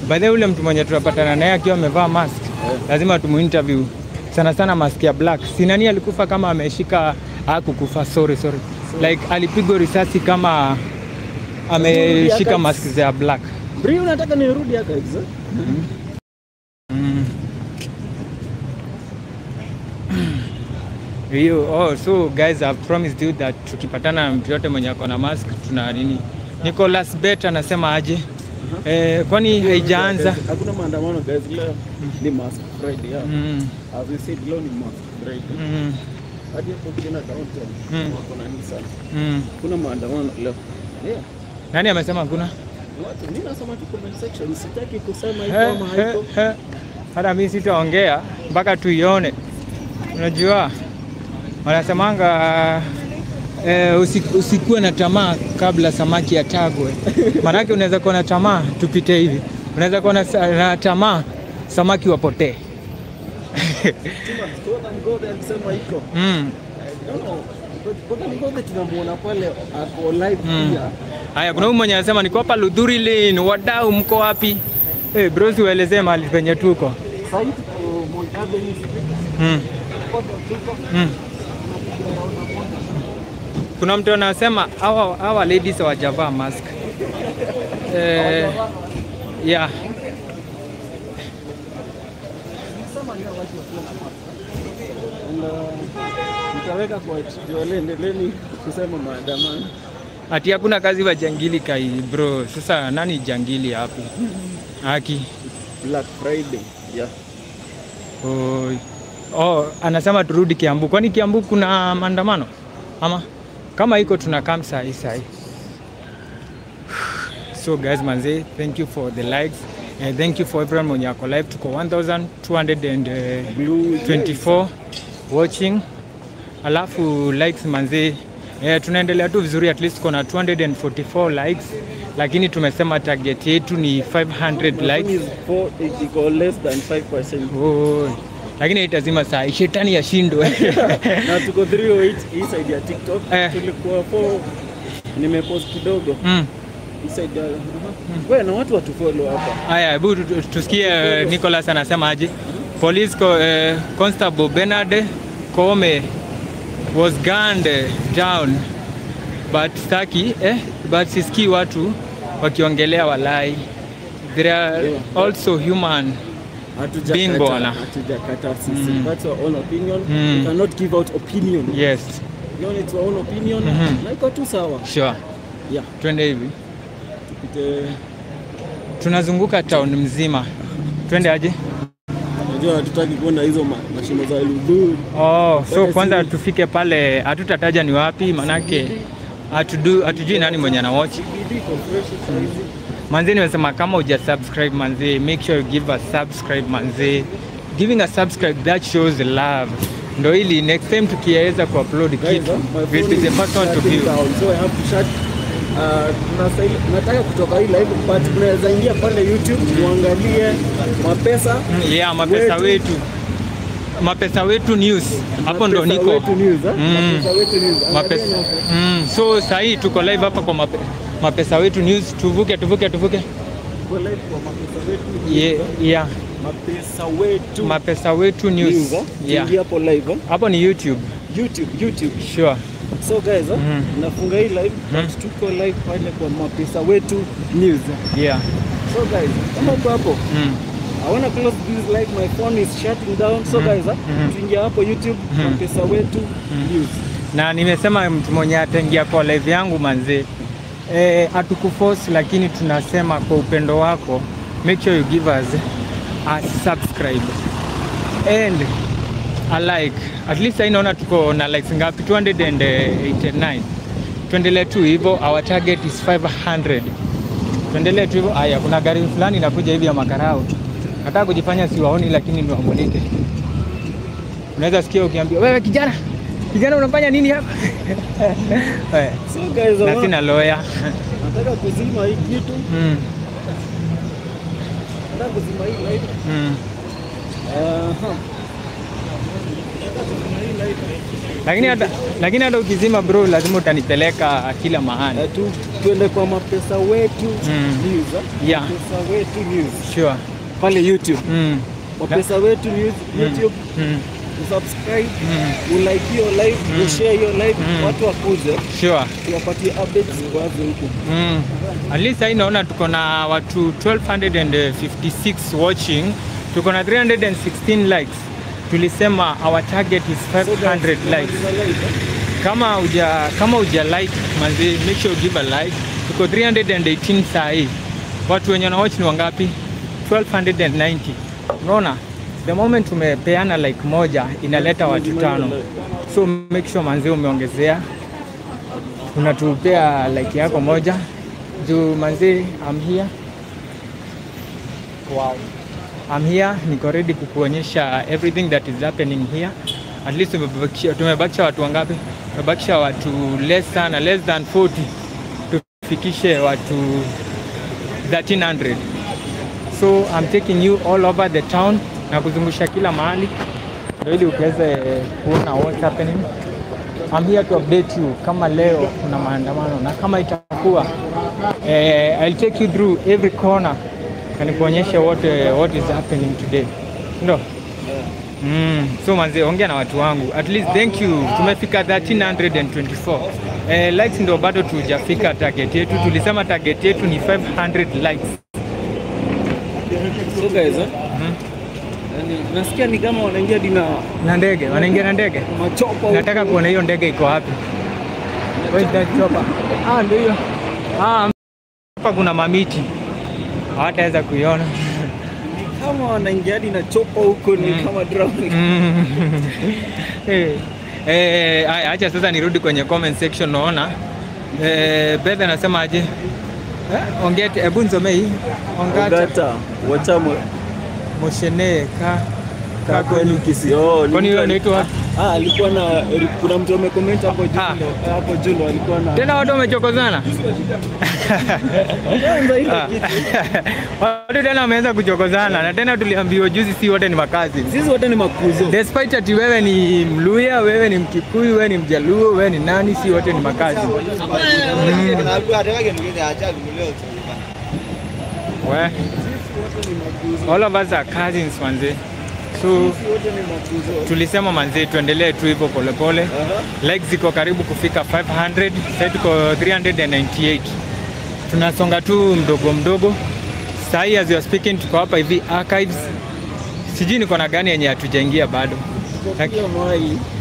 By the way, ule mtu mwenye tunapatana naye akiwa amevaa mask, lazima tumuinterview. Sana sana mask ya black. Si nani alikufa kama ameshika, hakukufa, sorry. Like alipigwa risasi kama ameshika mask za black. Bri, unataka nirudi hapa hizo? Oh, so guys, I've promised you that tukipatana na mtu yote mwenye ako na mask tuna nini? Nicholas Bet anasema aje? Kwani haijaanza? Hakuna maandamano guys, leo ni mask Friday. As we said, leo ni mask Friday. Hadi hapo kuna downtown wako na nini sana. Kuna maandamano leo. Yeah. Nani amesema hakuna? Watu, mimi nasoma tu comment section, sitaki kusema iko ama haiko. Hata mimi sitaongea mpaka tuione. Unajua wanasemanga usikuwe na tamaa kabla samaki atagwe. Maanake unaweza kuwa na tamaa tupite hivi. Unaweza kuwa na tamaa samaki wapotee. Alisema iko. Tunamuona pale ako live pia. Haya, kuna huyu mwenye anasema niko hapa Luthuri Lane, wadau mko wapi? Bro, uelezee mahali penye tuko. Sasa tuko Moi Avenue. Kuna mtu anasema hawa ladies hawajavaa mask. Yeah. Tutaweka kwa tuole, endeleeni kusema maandamano. Ati hakuna kazi wa jangili kai bro. Sasa nani jangili hapo? Haki. Black Friday. Yeah. Oh, anasema turudi Kiambu. Kwani Kiambu kuna maandamano? Ama kama iko tunakam saa hii saa hii. So guys manze, thank you for the likes and thank you for everyone mwenye ako live. Tuko 1224 watching. Alafu likes manze, tunaendelea tu vizuri, at least kuna 244 likes, lakini tumesema target yetu ni 500 likes. Iko less than 5%. Oh, lakini itazima saa shetani yashindwe. Na tuko 308 hii side ya TikTok. Tulikuwa 4, nimepost kidogo. Hii side ya wewe na watu watufollow hapa. Haya, hebu tusikie Nicholas anasema aje. Police Constable Bernard Kome was gunned down but staki but sisikii watu wakiongelea walai. There are also human being bwana. Hatujakata sisi. That's our own opinion. We cannot give out opinion. Yes. You know, it's our own opinion. Na iko tu sawa. Sure. Yeah. Twende hivi. Tupite. Tunazunguka town mzima. Twende aje? Unajua hatutaki kuona hizo mashimo za Luburi. Oh, so kwanza tufike pale, hatutataja ni wapi manake hatujui nani mwenye ana watch. Manze nimesema kama huja subscribe manze, make sure you give a subscribe manze. Giving a subscribe, that shows love. Ndio ili next time tukiweza kuupload kitu, we'll be the first one to view. So I have to shut. Nataka kutoka hii live but unaweza ingia pale YouTube muangalie Mapesa. Yeah, Mapesa wetu. Mapesa wetu news. Hapo ndo niko. Mapesa wetu news, Mapesa wetu news. Mapesa. So sasa hii tuko live hapa kwa Mapesa wetu news. Tuvuke. Tuko live kwa Mapesa wetu. Yeah. Mapesa wetu. Mapesa wetu news. Yeah. Ingia hapo live. Hapo ni YouTube. YouTube. Sure. So guys, nafunga hii live, but tuko live pale kwa Mapesa wetu news. Yeah. So guys, kama uko hapo, I wanna close this live, my phone is shutting down. So guys, tuingia hapo YouTube, Mapesa wetu news. Na nimesema mtu mwenye ataingia kwa live yangu manze, hatukuforce, lakini tunasema kwa upendo wako, make sure you give us a subscribe and a like. At least I naona tuko na likes ngapi? 289. Tuendelee tu hivyo, our target is 500. Tuendelee tu hivyo. Aya, kuna gari fulani inakuja hivi ya makarao. Nataka kujifanya siwaoni lakini niwamulike. Unaweza sikia ukiambia, wewe kijana, kijana unafanya nini hapa? So guys, na sina lawyer. Nataka kuzima hii kitu. Nataka kuzima hii live. Lakini hata ukizima bro, lazima utanipeleka kila mahali. Tuende kwa Mapesa wetu news. Yeah. Mapesa wetu news. Sure. Pale YouTube. Mapesa wetu news YouTube. Subscribe, ulike hiyo live, ushare hiyo live, watu wakuje. Sure. Tuwapatie updates kwa huko. At least I naona tuko na watu 1256 watching. Tuko na 316 likes. Tulisema our target is 500 likes. Kama uja like manzi, make sure you give a like. Tuko 318 saa hii. Watu wenye wana watch ni wangapi? 1290. Unaona? The moment umepeana like moja inaleta watu 5. So make sure manzi umeongezea. Unatupea like yako moja. Juu manzi, I'm here. Wow. I'm here, niko ready kukuonyesha everything that is happening here. At least tumebakisha watu wangapi? Tumebakisha watu less than 40. Tufikishe watu 1300. So I'm taking you all over the town na kuzungusha kila mahali ndio ili uweze kuona what's happening. I'm here to update you kama leo kuna maandamano na kama itakuwa. I'll take you through every corner na nikuonyeshe what is happening today. Ndio. So manze, ongea na watu wangu. At least thank you. Tumefika 1324. Likes ndio bado tujafika target yetu. Tulisema target yetu ni 500 likes. So guys, Yaani nasikia ni kama wanaingia dina na ndege, wanaingia na ndege. Machopa. Nataka kuona hiyo ndege iko wapi. Where's that chopper? Ah, ndio hiyo. Ah, hapa kuna mamiti. Hawataweza kuiona. Kama wanaingia hadi na chopa huko ni kama drone. Acha sasa nirudi kwenye comment section naona. Beth anasema aje? Ongete, hebu nisomee hii. Ongata. Wacha moshene ka kwenu Kisii. Oh, kwani hiyo inaitwa? Ah, alikuwa na kuna mtu amecomment hapo juu. Hapo juu alikuwa na. Tena watu wamechokozana. Kwanza ile kitu. Watu tena wameanza kuchokozana na tena tuliambiwa juzi si wote ni makazi. Sisi wote ni makuzo. Despite ati wewe ni Mluya, wewe ni Mkikuyu, wewe ni Mjaluo, wewe ni nani, si wote ni makazi. We. All of us are cousins manze. So tulisema manze tuendelee tu hivyo pole pole. Likes ziko karibu kufika 500, sasa tuko 398. Tunasonga tu mdogo mdogo. Sahi as you are speaking tuko hapa hivi archives. Sijui ni kona gani yenye hatujaingia bado.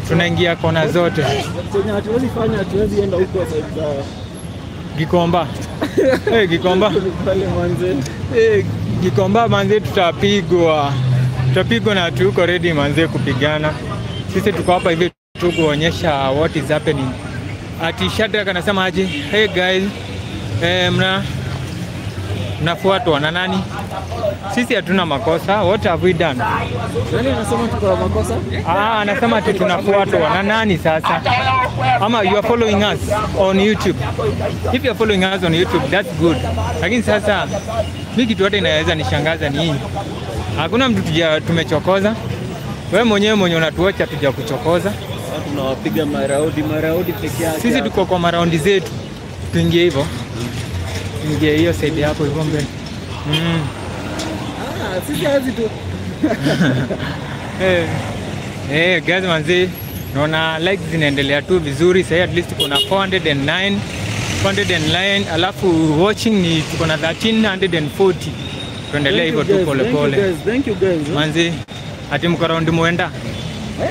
Tunaingia kona zote. Chenye hatuwezi fanya, hatuwezi enda huko sasa. Gikomba. Gikomba. Gikomba manze tutapigwa. Tutapigwa na tuko ready manze kupigana. Sisi tuko hapa hivi tu kuonyesha what is happening. Ati Shadrack anasema aje? Hey guys, mnafuatwa na nani? Sisi hatuna makosa. What have we done? Nani anasema tuko na makosa? Ah, anasema ati tunafuatwa na nani sasa? Ama you are following us on YouTube. If you are following us on YouTube, that's good. Lakini sasa mimi kitu hata inaweza nishangaza ni hii. Hakuna mtu tumechokoza. Wewe mwenyewe mwenye unatuacha tuja kuchokoza. Tunawapiga maraudi peke yake. Sisi tuko kwa maraundi zetu. Tuingie hivyo. Tuingie hiyo side yako hivyo mbele. Ah, sisi hazi tu. Guys manzi, naona likes zinaendelea tu vizuri. Sasa at least kuna 409, 409, alafu watching ni tuko na 1340. Tuendelee hivyo tu pole pole. Thank you guys. Manzi, ati mko round muenda?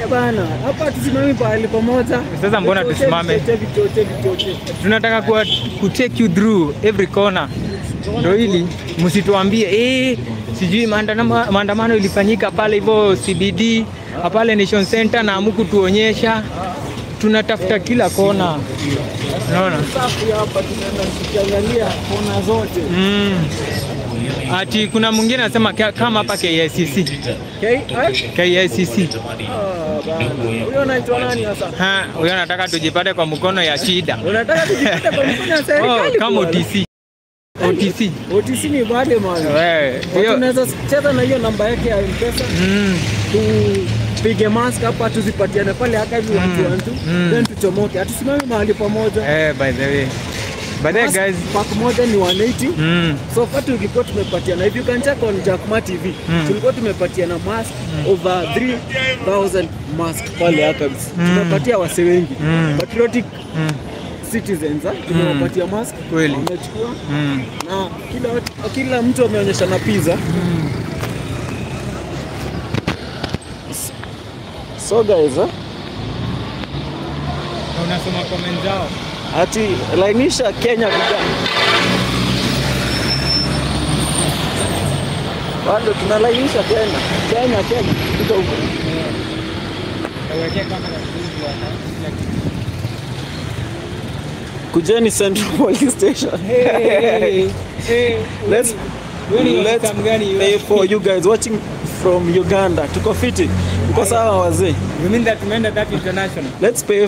Bana, hapa tusimame pahali pamoja. Sasa mbona tusimame? Tunataka ku take you through every corner. Ndio hili msituambie sijui maandamano ilifanyika pale hivyo CBD, pale Nation Center na hamkutuonyesha. Tunatafuta kila kona. Unaona? Safi hapa tunaenda tukiangalia kona zote. Ati kuna mwingine anasema kama hapa KICC. KICC. Huyo anaitwa nani sasa? Ha, huyo anataka tujipate kwa mkono ya shida. Unataka tujipate kwa mkono ya serikali? Kama OTC. OTC. OTC ni bade man. Wewe, hiyo tunaweza cheza na hiyo namba yake ya M-Pesa. Tupige mask hapa tuzipatiane pale haka hivi watu then tuchomoke. Hatusimame mahali pamoja. By the way. But then guys, pack moja ni 180. So far tulikuwa tumepatiana, if you can check on Jack Ma TV, tulikuwa tumepatiana mask over 3000 mask pale archives. Tumepatia wase wengi. Patriotic citizens, tumewapatia mask. Kweli. Wamechukua. Na kila mtu ameonyesha na pizza. So guys, unasoma comment zao. Ati lainisha Kenya vijana. Bado tunalainisha Kenya. Kenya Kenya. Tuko huko. Kujeni Central Police Station. Hey, hey. Let's pay for you guys watching from Uganda. Tuko fiti. Tuko sawa wazee. You mean that tumeenda that international? Let's pray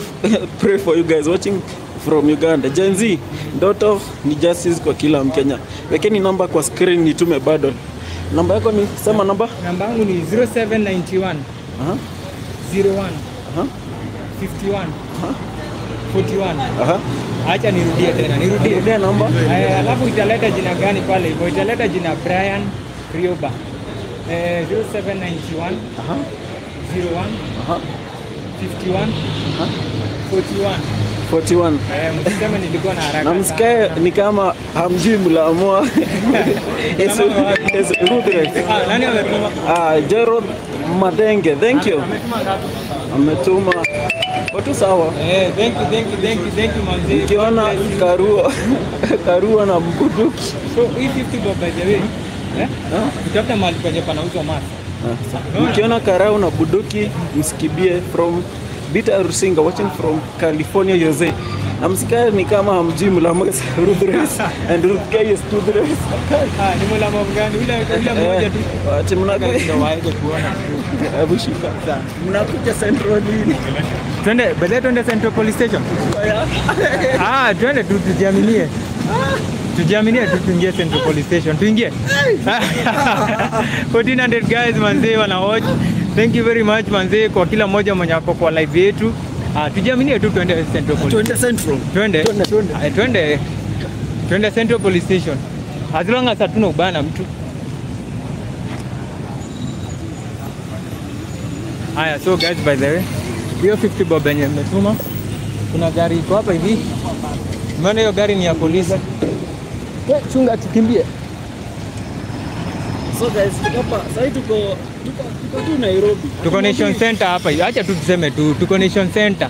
for you guys watching from Uganda. Gen Z, ndoto ni justice kwa kila Mkenya. Wekeni namba kwa screen nitume bado. Namba yako ni sema namba? Namba yangu ni 0791 01 51 41. Acha nirudie tena, nirudie namba. Alafu italeta jina gani pale hivyo? Italeta jina Brian Rioba. 0791 01 51 41. 41. Msiseme nilikuwa na haraka. Na msikae ni kama hamjui mlaamua. Nani ametuma? Gerald Madenge, thank you. Ametuma watu sawa. Thank you, thank you, thank you, thank you manzi. Ukiona Karua na mbuduki. So hii 50 bob by the way. Utafuta mahali penye panauzwa mask. Ukiona Karau na buduki msikibie. From Bita Rusinga watching from California USA. Na msikae ni kama hamjui Mulamwah Ruthless and Ruth K is toothless. Ni Mulamwah gani? Ule mmoja tu. Ati mnakuja waende kuona. Hebu shika. Mnakuja Central nini? Twende, baadaye twende Central Police Station. Twende tu tujiaminie. Tujiaminie tu tuingie Central Police Station. Tuingie. 1400 guys manzee wana watch. Thank you very much manzee kwa kila mmoja mwenye ako kwa live yetu. Tujiaminie tu twende Central Police. Twende Central. Twende. Twende. Twende Central Police Station. As long as hatuna ubana mtu. Haya, so guys by the way, hiyo 50 bob yenye mmetuma, kuna gari iko hapa hivi. Umeona hiyo gari ni ya polisi. Chunga tukimbie. So guys, tuko sasa tuko tu Nairobi. Tuko Nation Center hapa. Acha tu tuseme tu tuko Nation Center.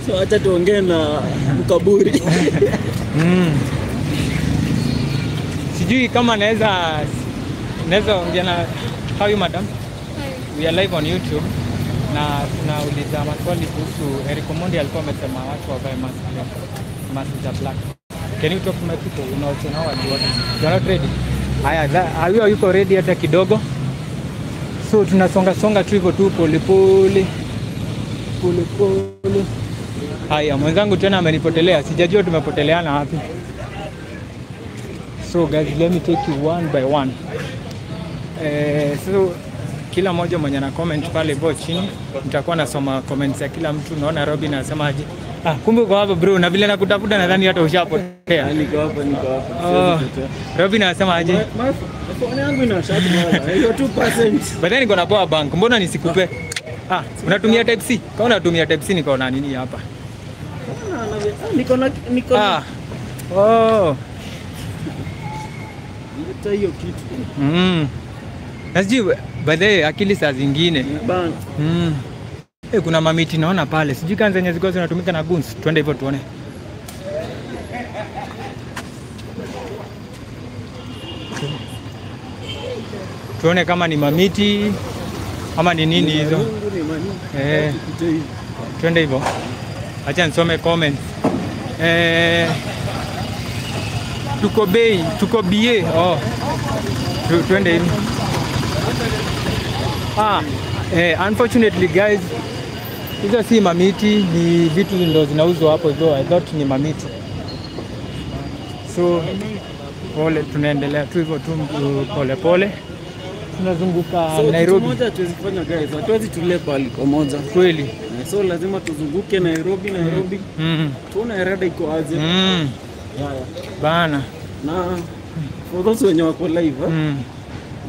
So acha tuongee na mkaburi. Sijui kama naweza ongea na how you madam? We are live on YouTube na tunauliza maswali kuhusu Eric Omondi alikuwa amesema watu wavae mask za black. Can you talk to my people? Unaona watu wote. You are not ready. Haya, huyo yuko ready hata kidogo. So tunasonga songa tu hivyo tu pole pole. Pole pole. Haya, mwenzangu tena amenipotelea. Sijajua tumepoteleana wapi. So guys, let me take you one by one. So kila mmoja mwenye na comment pale hivyo chini, nitakuwa nasoma comments ya kila mtu. Naona Robin anasema aje? Kumbe uko hapa bro, na vile nakutafuta nadhani hata ushapotea. Niko hapa, niko hapa. Robin anasema aje? Phone yangu ina shut bwana. Hiyo 2%. Baadaye niko na power bank. Mbona nisikupe? Unatumia type C? Kama unatumia type C niko na nini hapa? Niko na Oh. Leta hiyo kitu. Nasijui by the way akili saa zingine. Bana. Kuna mamiti naona pale. Sijui kanza zenye ziko zinatumika na guns. Twende hivyo tuone. Tuone kama ni mamiti ama ni nini hizo. Twende hivyo. Acha nisome comments. Tuko bei, tuko BA. Oh. Twende hivi. Unfortunately guys, hizo si mamiti, ni vitu ndo zinauzwa hapo hivyo. I thought ni mamiti. So pole, tunaendelea tu hivyo tu pole pole. Tunazunguka so, Nairobi. Kitu moja hatuwezi kufanya guys, hatuwezi tulie pale pamoja. Kweli. So lazima tuzunguke Nairobi, Nairobi. Tuone rada iko aje. Yeah. Bana. Na for those wenye wako live,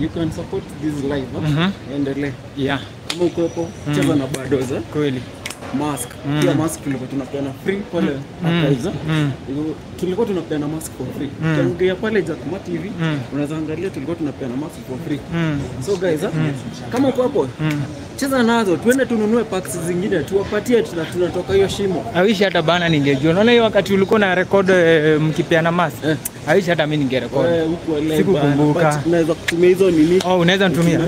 you can support this live. Endelee. Yeah. Kama uko hapo, cheza na badoza. Kweli. Mask. Pia mask tulikuwa tunapeana free pale archives. Tulikuwa tunapeana mask for free. Ukiangalia pale Jack TV, unaweza angalia tulikuwa tunapeana mask for free. So guys, kama uko hapo, cheza nazo, tuende tununue packs zingine, tuwapatie, tunatoka hiyo shimo. I wish hata bana ningejua. Unaona hiyo wakati ulikuwa na record mkipeana mask. I wish hata mimi ningerecord. Sikukumbuka. Unaweza kutumia hizo nini? Oh, unaweza nitumia.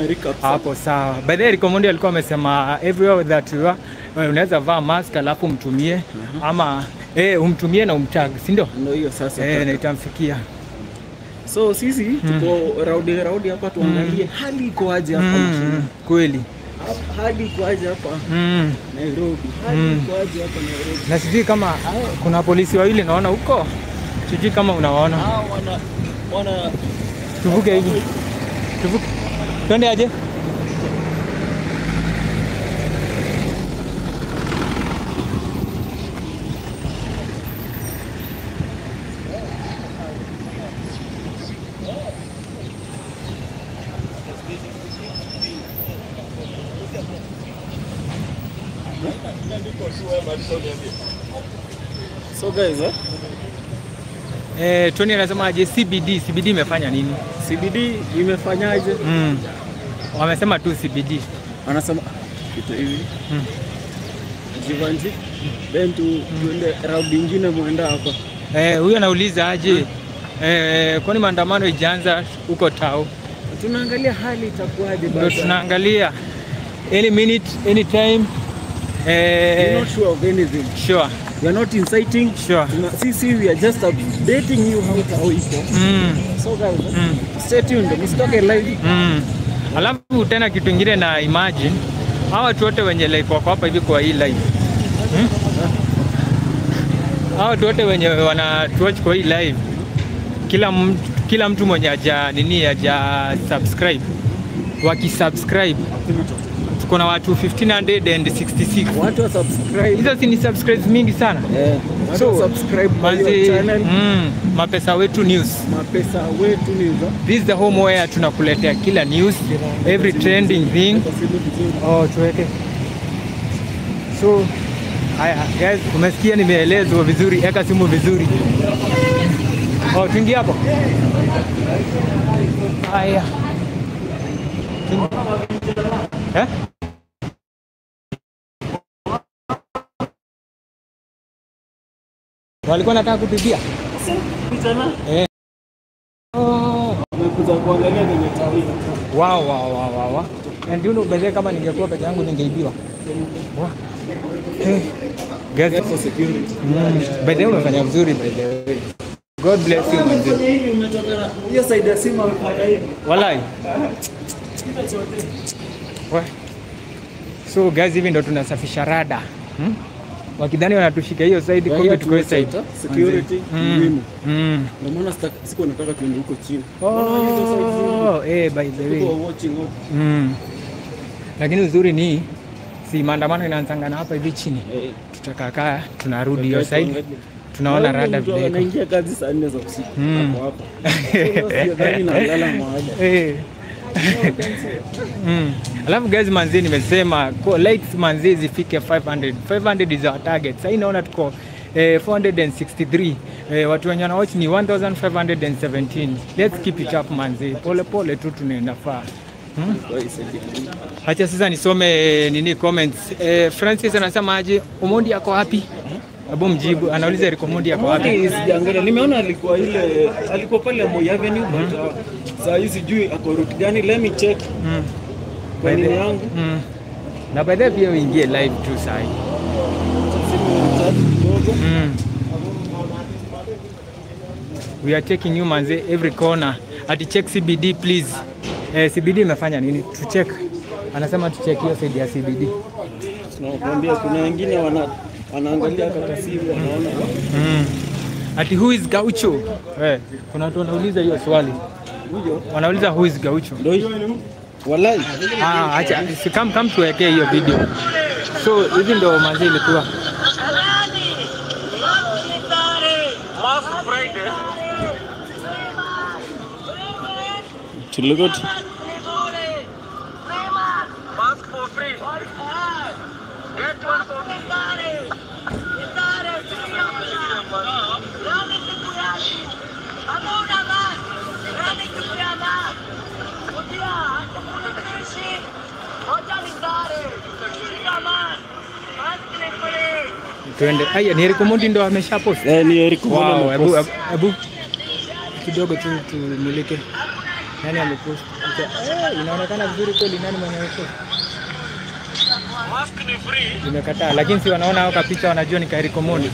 Hapo sawa. By the way, Eric Omondi alikuwa amesema everywhere that you are, unaweza vaa mask alafu umtumie ama umtumie na umtag, si ndio? Ndio hiyo sasa. Na itamfikia. So sisi tuko raudi hapa tuangalie hali iko aje hapa mjini. Kweli. Hali iko aje hapa Nairobi. Hali iko aje hapa Nairobi. Na sijui kama kuna polisi wawili naona huko. Sijui kama unawaona. Wana tuvuke hivi. Tuvuke. Twende aje? So guys, Tony anasema aje CBD, CBD imefanya nini? CBD imefanyaje? Wamesema tu CBD. Anasema kitu hivi. Jivanji. Then tuende round nyingine muenda hapa. Huyo anauliza aje? Kwani maandamano ijaanza huko Tao? Tunaangalia hali itakuwaje Ndio baada. tunaangalia any minute, any time. We're not sure of anything. Sure. We are not inciting. Sure. Sisi we are just updating you how Tao iko. So guys, stay tuned. Msitoke live. Alafu tena kitu kingine na imagine hawa watu wote wenye like wako hapa hivi kwa hii live. Hawa watu wote wenye wana watch kwa hii live, kila mtu mwenye haja nini haja subscribe, wakisubscribe tuko na watu 1566. Watu wa subscribe. Hizo si ni subscribes mingi sana. Watu So, wa subscribe kwa hiyo Manzi, channel. Mapesa Wetu News. Mapesa Wetu News. This is the home where tunakuletea kila news, every trending thing. Kwa simu vizuri. Oh, tuweke. So, haya guys, umesikia nimeelezwa vizuri, eka simu vizuri. Oh, tuingie hapo. Haya. Eh? Walikuwa nataka kutibia. Vijana Oh. wamekuja kuangalia kwenye Tao. Wow. And you know, by the way, kama ningekuwa peke yangu ningeibiwa. Wow. Guys, For security. By the way, umefanya vizuri by the way. God bless you manzi. Fanya hivi umetoka hiyo side ya simu amefanya hivi. Walai. We. So guys, hivi ndo tunasafisha rada. Wakidhani wanatushika hiyo side, kumbe tuko hiyo side. Security muhimu. Ndio maana siku nataka tuende huko chini. Oh, by the way. People are watching out. Lakini uzuri ni si maandamano inaanzanga na hapa hivi chini. Tutakaa tunarudi hiyo side. Tunaona rada vile iko. Anaingia kazi saa 4 za usiku. Hapo hapa. So sidhani nalala mahali. Alafu guys manzi nimesema likes manzi zifike 500. 500 is our target. Sasa naona tuko 463. Watu wenye wana watch ni 1517. Let's keep it up manzi. Pole pole tu tunaenda far. Acha sasa nisome nini comments. Francis anasema aje Omondi ako wapi? Abu mjibu, anauliza Eric Omondi ako wapi? Sijaangalia. Nimeona alikuwa ile alikuwa pale Moi Avenue but saa hii sijui ako route gani. Let me check. Kwa nini yangu? Na by the way pia uingie live tu saa hii. Simu charge kidogo. We are checking you manze every corner. Ati check CBD please. CBD imefanya nini? To check. Anasema tu check hiyo side ya CBD. Tunakwambia kuna wengine wanaangalia kaka simu wanaona. Ati who is Gaucho? Kuna watu wanauliza hiyo swali. Huyo Wanauliza who is Gaucho? ndio hiyo. Walai. Acha si come tuwekee hiyo video. So hivi ndio manzi ilikuwa. Tulikuwa Tuende. Aya, ni Eric Omondi ndo amesha post. Ni Eric Omondi. Wow, hebu kidogo tu tumulike. Nani amepost? Inaonekana vizuri kweli nani mwenye amepost? Mask ni free. Nimekataa, lakini si wanaona hao picha wanajua ni Eric Omondi.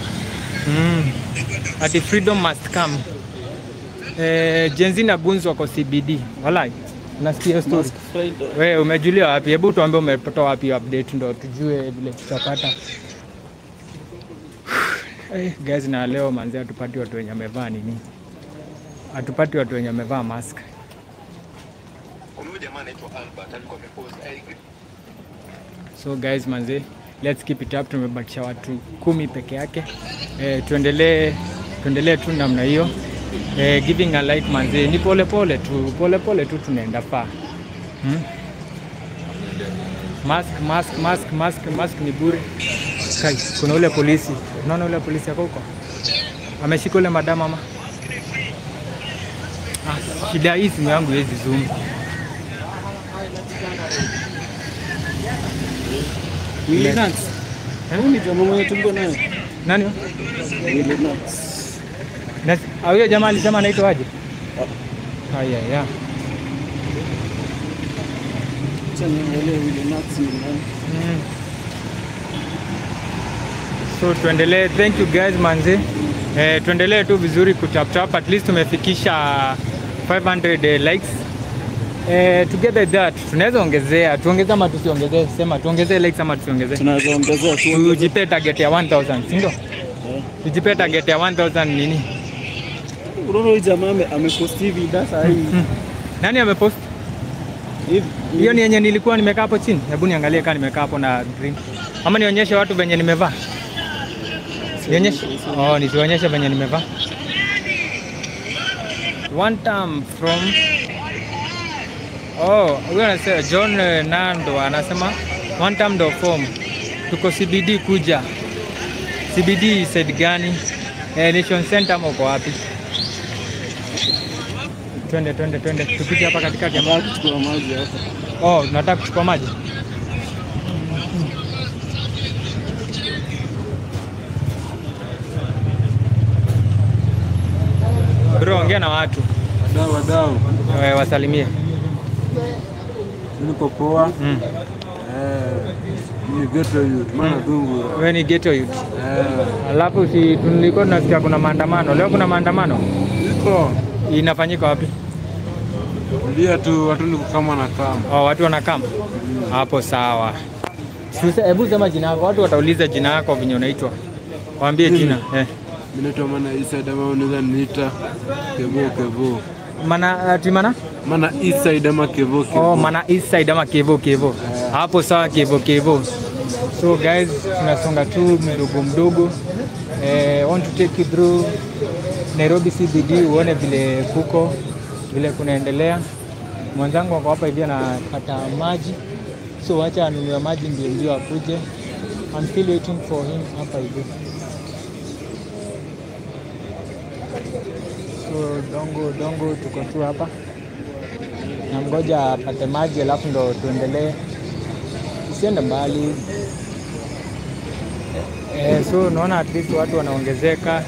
Ati freedom must come. Gen Z na Guns wako CBD. Walai. Unasikia story? Wewe umejulia wapi? Hebu tuambie umepata wapi update ndo tujue vile tutapata. Guys, na leo manzi hatupati watu wenye wamevaa nini? Hatupati watu wenye wamevaa mask. So guys manzi, let's keep it up. Tumebakisha watu 10 peke yake. Tuendelee tu namna hiyo. Giving a like manzi, ni pole pole tu, pole pole tu tunaenda far. Mask mask mask mask mask ni bure. Kai, kuna ule polisi. Unaona ule polisi yako huko? Ameshika ule madam mama. Shida hii simu yangu haiwezi zoom. Willy Nuts. Huyu ni jamaa mwenye tulikuwa naye. Nani? Willy Nuts. Na huyo jamaa alisema anaitwa aje? Haya ya. Acha niangalie Willy Nuts ni nani. So tuendelee, thank you guys manzi. Tuendelee tu vizuri kutap tap, at least tumefikisha 500 likes. Together that tunaweza ongezea, tuongeze ama tusiongezee, sema tuongezee likes ama tusiongezee. Tunaweza ongezea tu. Tujipe target ya 1000, si ndio? Tujipe target ya 1000 nini? Unaona huyu jamaa amepost hivi sasa hii. Nani amepost? Hiyo ni yenye nilikuwa nimekaa hapo chini. Hebu niangalie kama nimekaa hapo na green. Ama nionyeshe watu venye nimevaa. Nionyeshe. Oh, nisionyeshe venye nimevaa. One time from oh, huyo anasema John Nando anasema one time do form. Tuko CBD kuja. CBD side gani? Nation Center ama uko wapi? Twende twende twende. Tupite hapa katikati hapa. Nataka kuchukua maji hapa. Oh, nataka kuchukua maji. Bro, ongea na watu. Wadau, wadau. Wasalimie. Niko poa. Ni ghetto youth, maana dungu. Wewe ni ghetto youth. Alafu si tulikuwa tunasikia kuna maandamano. Leo kuna maandamano? Iko. Inafanyika wapi? Ndio tu watu ni kama na kama. Oh, watu wanakama. Hapo sawa. Sasa hebu sema jina lako. Watu watauliza jina lako venye unaitwa. Waambie jina. Mimi naitwa Mana Isa ama unaweza niita Kevo Kevo. Mana ati mana? Mana Isa ama Kevo Kevo. Oh, Mana Isa ama Kevo Kevo. Hapo sawa, Kevo Kevo. So guys, tunasonga tu mdogo mdogo. Want to take you through Nairobi CBD uone vile kuko, vile kunaendelea. Mwanzangu wako hapa hivi anapata maji. So acha anunue maji ndio ndio akuje. I'm still waiting for him hapa hivi. So dongo dongo tuko tu hapa. Na ngoja apate maji alafu ndo tuendelee. Usiende mbali. So naona at least watu wanaongezeka.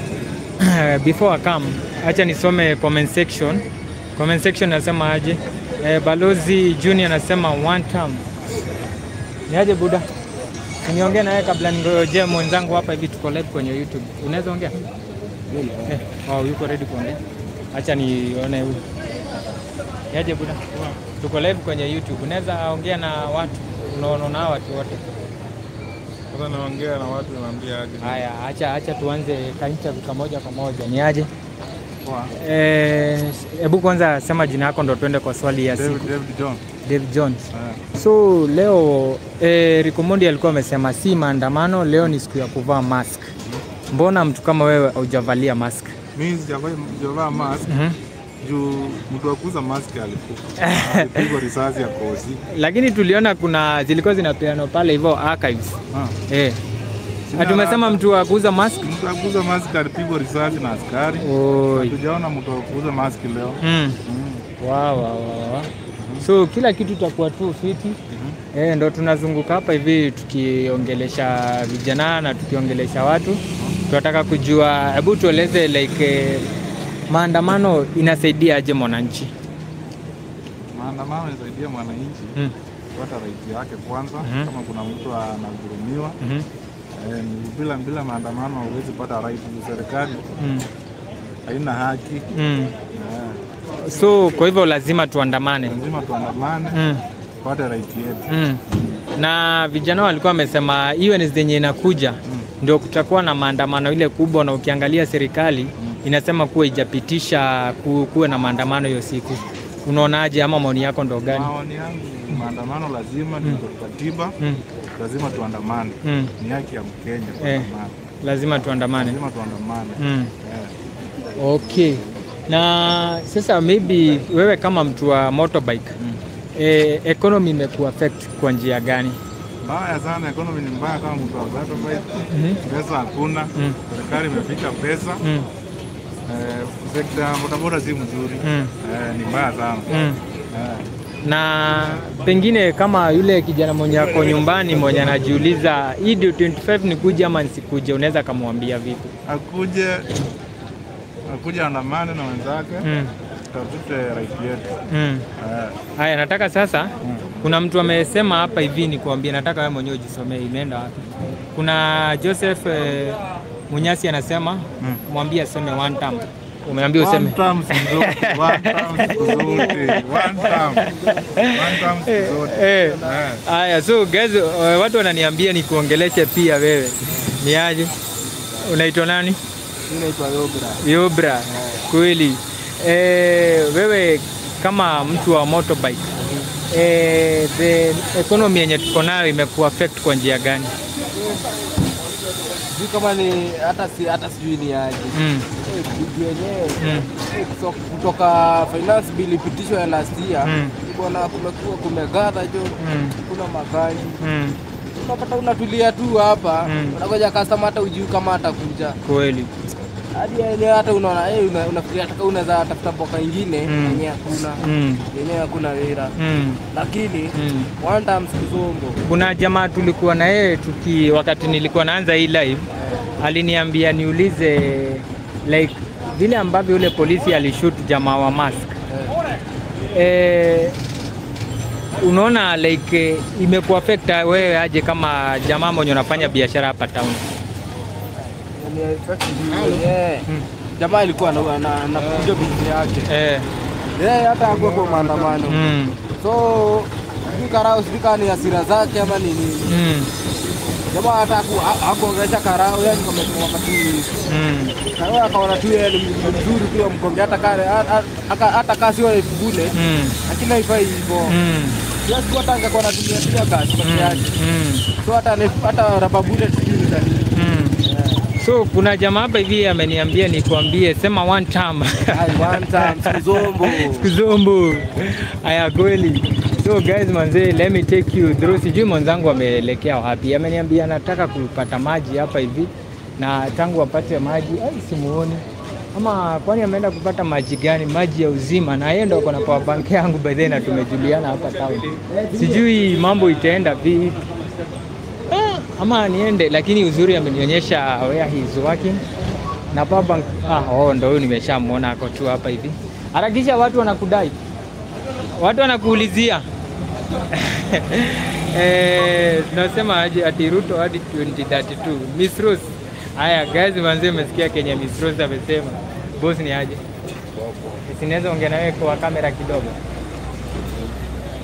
Before I come, acha nisome comment section. Comment section nasema aje? Balozi Junior anasema one time. Niaje buda? Niongee naye kabla ningojee mwenzangu hapa hivi, tuko live kwenye YouTube. Unaweza ongea? Oh, yuko ready kuongea. Acha nione huyu. Niaje buda? Tuko live kwenye YouTube. Unaweza ongea na watu, unaona watu wote. Sasa naongea na watu naambia aje. Haya, acha tuanze ka interview kamoja kwa moja. Ni aje? Poa. Hebu kwanza sema jina lako ndo tuende kwa swali ya siku. David John. David Jones. So leo Rico Mondi alikuwa amesema si maandamano, leo ni siku ya kuvaa mask. Mbona mtu kama wewe hujavalia mask? Mimi sijavaa mask. Juu mtu akuza mask alikufa. Alipigwa risasi ya kozi. Lakini tuliona kuna zilikuwa zinapeanwa pale hivyo archives. Tumesema mtu akuza mask? Mtu akuza mask alipigwa risasi na askari. Hatujaona mtu akuza mask leo. Wow, wow, wow. So kila kitu itakuwa tu fiti. Ndo tunazunguka hapa hivi tukiongelesha vijana na tukiongelesha watu. Tunataka kujua, hebu tueleze like maandamano inasaidia aje mwananchi? Maandamano inasaidia mwananchi kupata right yake kwanza. Kama kuna mtu anadhulumiwa, bila maandamano huwezi pata right. Serikali haina haki. So kwa hivyo lazima tuandamane. Lazima tuandamane kupata right yetu. Na vijana walikuwa wamesema hiyo ni zenye inakuja ndio kutakuwa na maandamano ile kubwa, na ukiangalia serikali inasema kuwa ijapitisha kuwe na maandamano hiyo siku. Unaonaje ama maoni yako ndo gani? Maoni yangu maandamano lazima, ni katiba, lazima tuandamane. Ni haki ya Mkenya kuandamana. Lazima tuandamane. Lazima tuandamane. Okay. Na sasa maybe wewe kama mtu wa motorbike, economy imekuwa affect kwa njia gani? Mbaya sana, economy ni mbaya kama mtu wa motorbike. Pesa hakuna, serikali imeficha pesa. Sekta bodaboda si mzuri. Ni mbaya sana. Na pengine kama yule kijana mwenye ako nyumbani mwenye anajiuliza hii ndio 25 nikuje ama nisikuje, unaweza kumwambia vipi? Akuje andamane na wenzake. Tutafute right yetu. Haya, nataka sasa kuna mtu amesema hapa hivi nikuambie, nataka wewe mwenyewe ujisomee imeenda wapi. Kuna Joseph Munyasi anasema mwambie aseme one term. Umeambia useme one term siku zote, one term siku zote, one term. One term siku zote. Haya, so guys, watu wananiambia nikuongeleshe pia wewe. Ni aje? Unaitwa nani? Mimi naitwa Yobra. Yobra. Kweli. Wewe kama mtu wa motorbike, the economy yenye tuko nayo imekuwa affect kwa njia gani? Sijui kama ni hata sijui ni aje. Yenyewe kutoka finance bill ipitishwa ya last year, kuna kumekuwa kumegadha jo, kuna magari. Unapata unatulia tu hapa, unangoja customer hata ujui kama atakuja. Kweli. Hadi yenyewe hata unaona unafikiria hata unaweza tafuta boka nyingine yenyewe hakuna. Yenyewe hakuna wera. Lakini one time sikuzongo. Kuna jamaa tulikuwa na yeye wakati nilikuwa naanza hii live, aliniambia niulize like vile ambavyo yule polisi alishoot jamaa wa mask. Unaona like imekuwa affect wewe aje kama jamaa mwenye unafanya biashara hapa town? Jamaa alikuwa anakuja bizi yake. Yeye hata hakuwa kwa maandamano. So karao sijui kama ni hasira zake ama ni nini. Jamaa hata hakuongelesha karao, yani kama wakati karao akaona tu yeye ni mzuri tu amkonge hata kama sio bule, lakini haifai hivyo. Just kwa tanga kwa anatumia pia gas peke yake. So hata rubber bullet sijui ni nini. So kuna jamaa hapa hivi ameniambia nikwambie sema one term. Ai, one term sikuzombo. Sikuzombo. Aya kweli. So guys manze, let me take you through. Sijui mwenzangu ameelekea wapi. Ameniambia anataka kupata maji hapa hivi, na tangu apate maji ai simuoni. Ama kwani ameenda kupata maji gani? Maji ya uzima. Na yeye ndo ako na power bank yangu by then, na tumejuliana hapa town. Sijui mambo itaenda vipi. Ama niende, lakini uzuri amenionyesha where he is working. Na power bank, ndo huyu nimeshamuona ako tu hapa hivi. Harakisha, watu wanakudai. Watu wanakuulizia. Tunasema aje ati Ruto hadi 2032. Miss Rose. Haya guys, manze umesikia Kenya Miss Rose amesema. Boss ni aje? Sinaweza ongea na wewe kwa kamera kidogo?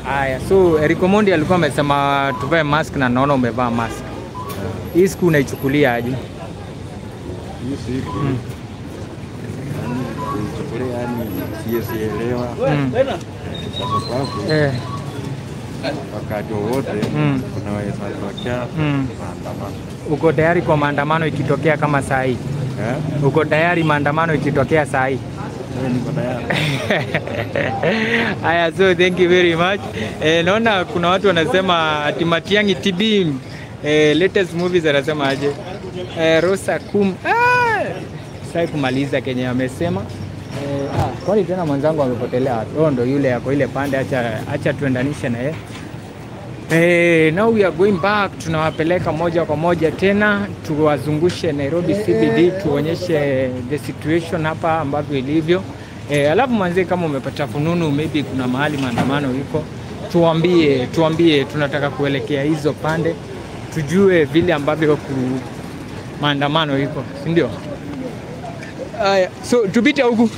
Haya, so Eric Omondi alikuwa amesema tuvae mask na naona umevaa mask. Hii siku unaichukulia aje? Hii siku kuichukulia, yani siwezi elewa kwa sababu wakati wowote kunaweza tokea maandamano. Uko tayari kwa maandamano ikitokea kama saa hii? Eh? Uko tayari maandamano ikitokea saa hii? Mimi niko tayari. Aya, so thank you very much. Naona kuna watu wanasema ati Matiang'i TB, latest movies anasema aje? Rosa kum sasa kumaliza Kenya amesema. Kwani tena mwenzangu amepotelea wapi? Oh, ndo yule yako ile pande, acha tuendanishe na yeye. Now we are going back, tunawapeleka moja kwa moja tena tuwazungushe Nairobi CBD, tuonyeshe the situation hapa ambavyo ilivyo. Alafu manze, kama umepata fununu maybe kuna mahali maandamano iko, tuambie, tunataka kuelekea hizo pande tujue vile ambavyo maandamano iko, si ndio? Aya, so tupite huku,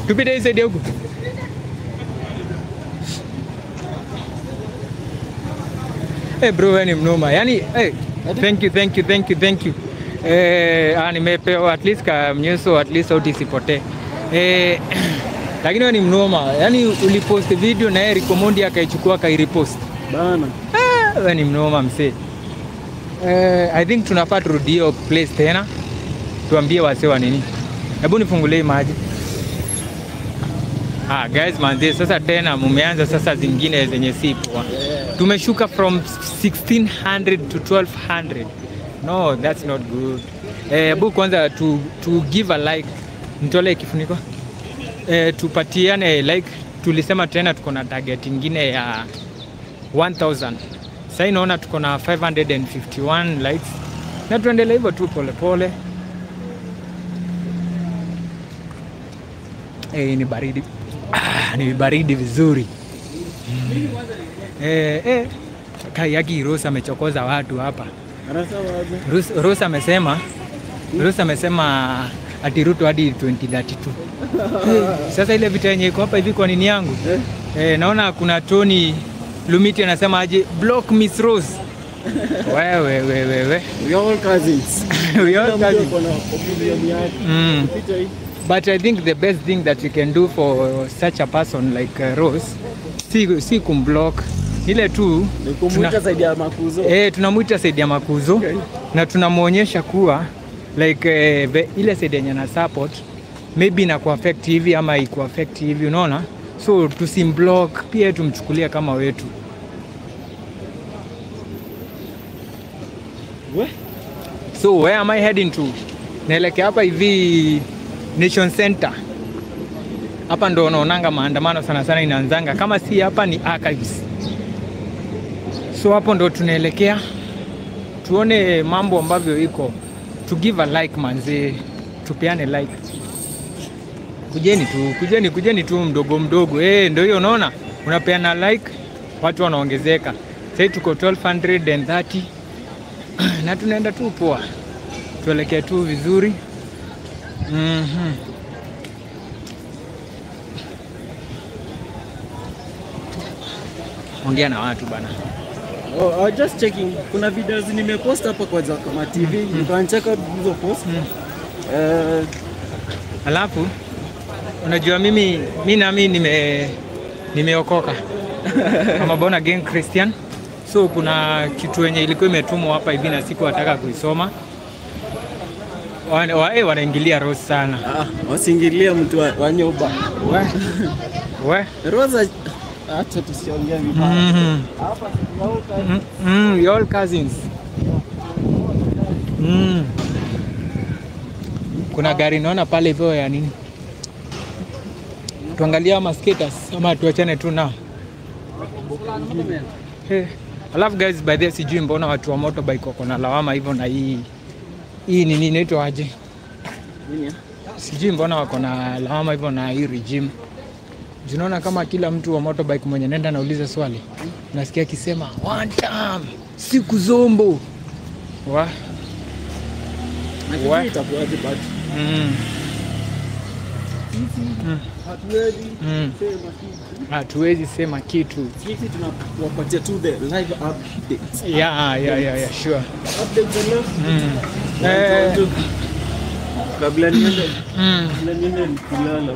tupite hii side huku. Hey bro, wewe ni mnoma. Yaani, hey, thank you, thank you, thank you, thank you. Nimepewa at least ka mnyeso, at least sauti isipotee. Lakini wewe ni mnoma. Yaani ulipost video na Eric Omondi akaichukua akairepost. Bana. Wewe ni mnoma msee. I think tunafaa turudie hiyo place tena. Tuambie wasee wa nini. Hebu nifungulie maji. Guys manze, sasa tena mumeanza sasa zingine zenye si poa. Tumeshuka from 1600 to 1200. No, that's not good. Hebu kwanza to give a like. Nitolee kifuniko. Tupatiane like. Tulisema tena tuko na target ingine ya 1000. Sasa naona tuko na 551 likes. Na tuendelee hivyo tu pole pole. Ni baridi. Ni baridi vizuri. Kayaki Rose amechokoza watu hapa. Rose amesema ati Ruto hadi 2032. Sasa ile vita yenye iko hapa hivi kwa nini yangu? Naona kuna Tony Lumiti anasema aje block Miss Rose. Wewe. We all cousins. We all cousins. But I think the best thing that you can do for such a person like Rose, si kumblock. Ile tu kumuita zaidi ya makuzo. Tunamuita zaidi ya makuzo. Okay. Na tunamuonyesha kuwa like ile side yenye na support maybe na kuaffect hivi ama ikuaffect hivi, unaona? So tusimblock, pia tumchukulia kama wetu. We? So where am I heading to? Naelekea hapa hivi Nation Center. Hapa ndo unaonanga maandamano sana sana inaanzanga. Kama si hapa ni archives. So hapo ndo tunaelekea. Tuone mambo ambavyo iko. To give a like manze, tupeane like. Kujeni tu mdogo mdogo. Ndio hiyo unaona? Unapeana like, watu wanaongezeka. Sasa tuko 1230 na tunaenda tu poa. Tuelekee tu vizuri. Ongea na watu bana. Oh, just checking. Kuna videos nimepost hapa kwa Jakama TV. You can check out hizo post. Alafu unajua mimi nimeokoka. Kama born again Christian. So kuna kitu yenye ilikuwa imetumwa hapa hivi na siku nataka kuisoma. Wanaingilia Rose sana. Wasiingilia mtu wa nyoba. We. Rose, acha tusiongee vibaya. Hapa we all cousins. Kuna gari naona pale hivyo ya nini? Tuangalia ama status ama tuachane tu nao. Alafu guys, by the way, sijui mbona watu wa motorbike wako na lawama hivyo na hii nini inaitwa aje? Sijui mbona wako na lawama hivyo na hii regime. Unaona kama kila mtu wa motorbike mwenye nenda nauliza swali, nasikia akisema one time siku zombo. Wa Hatuwezi sema kitu. Sisi tunawapatia tu the live updates. Yeah, sure. Updates enough. Kabla niende kulala.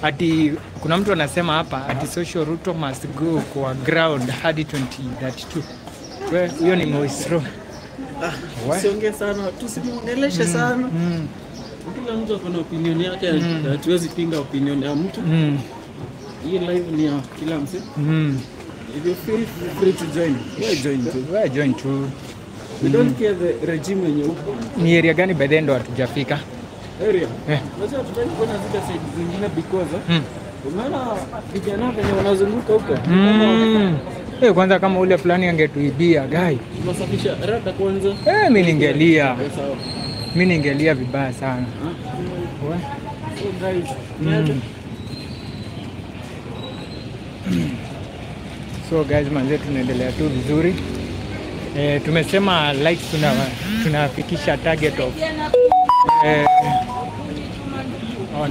Ati kuna mtu anasema hapa ati social Ruto must go kwa ground hadi 2032. Wewe hiyo ni Moisro. Usiongee sana, tusimuongeleshe sana. Kila mtu ana opinion yake, hatuwezi pinga opinion ya mtu. Hii live ni ya kila mtu. If you feel free to join, we join too. We join too. We don't care the regime yenye uko. Ni area gani by then ndo hatujafika? Area. Unajua tutaki kuona zile side zingine because umeona vijana wenye wanazunguka huko. Kwanza kama ule fulani angetuibia guy. Tunasafisha rada kwanza. Mimi ningelia. Mimi ningelia vibaya sana. So guys, So guys, manze tunaendelea tu vizuri. Tumesema likes tunafikisha target of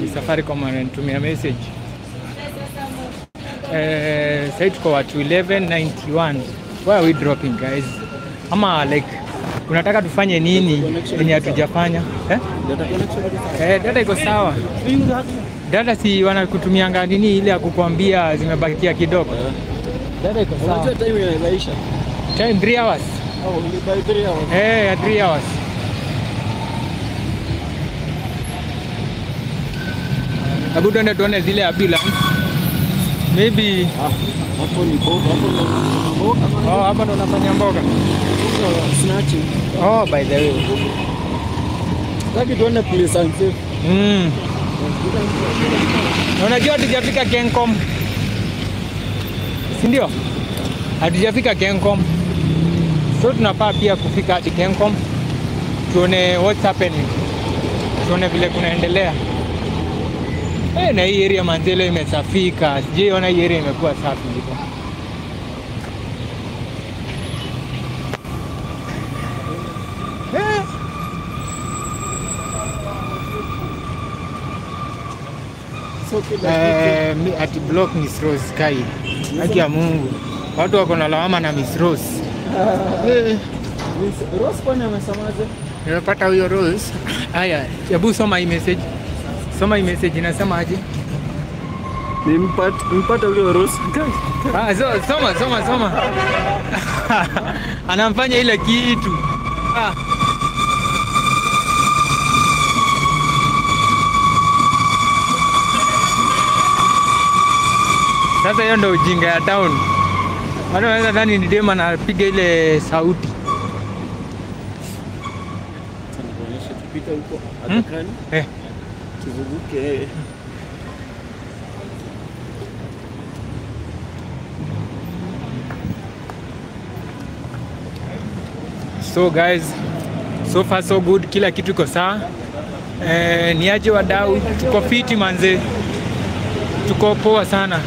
ni Safaricom ananitumia message. Sasa tuko watu 1191. Why are we dropping guys? Ama like unataka tufanye nini yenye hatujafanya? Data iko sawa. Data si wanakutumianga nini ile ya kukuambia zimebakia kidogo. Data iko sawa. Unajua time inaisha. Time 3 hours. Oh, only by 3 hours. 3 hours. Hebu tuende tuone zile ambulance. Maybe hapo ni mboga, hapo ndo mboga. Oh, hapa ndo unafanya mboga. Snatching. Oh, by the way. Sitaki tuone place unsafe. Na unajua hatujafika Kencom, si ndio? Hatujafika Kencom, so tunafaa pia kufika hadi Kencom tuone what's happening, tuone vile kunaendelea. Na hii area manze leo imesafika, sijaiona hii area imekuwa safi hivyo. Ati block Miss Rose Kai. Haki ya Mungu. Watu wako na lawama na Miss Rose. Miss Rose kwani amesemaje? Nimepata huyo Rose. Haya, hebu soma hii message. Soma hii message inasema aje? Nimpata huyo Rose. Ah, soma soma soma. Anamfanya ile kitu. Ah. Sasa hiyo ndio ujinga ya town. Watu wanaweza dhani ni dema anapiga ile sauti. Tunaonyesha tupita huko Atakani. Tuzunguke. So guys, so far so good, kila kitu iko sawa. Niaje wadau, tuko fiti manze. Tuko poa sana.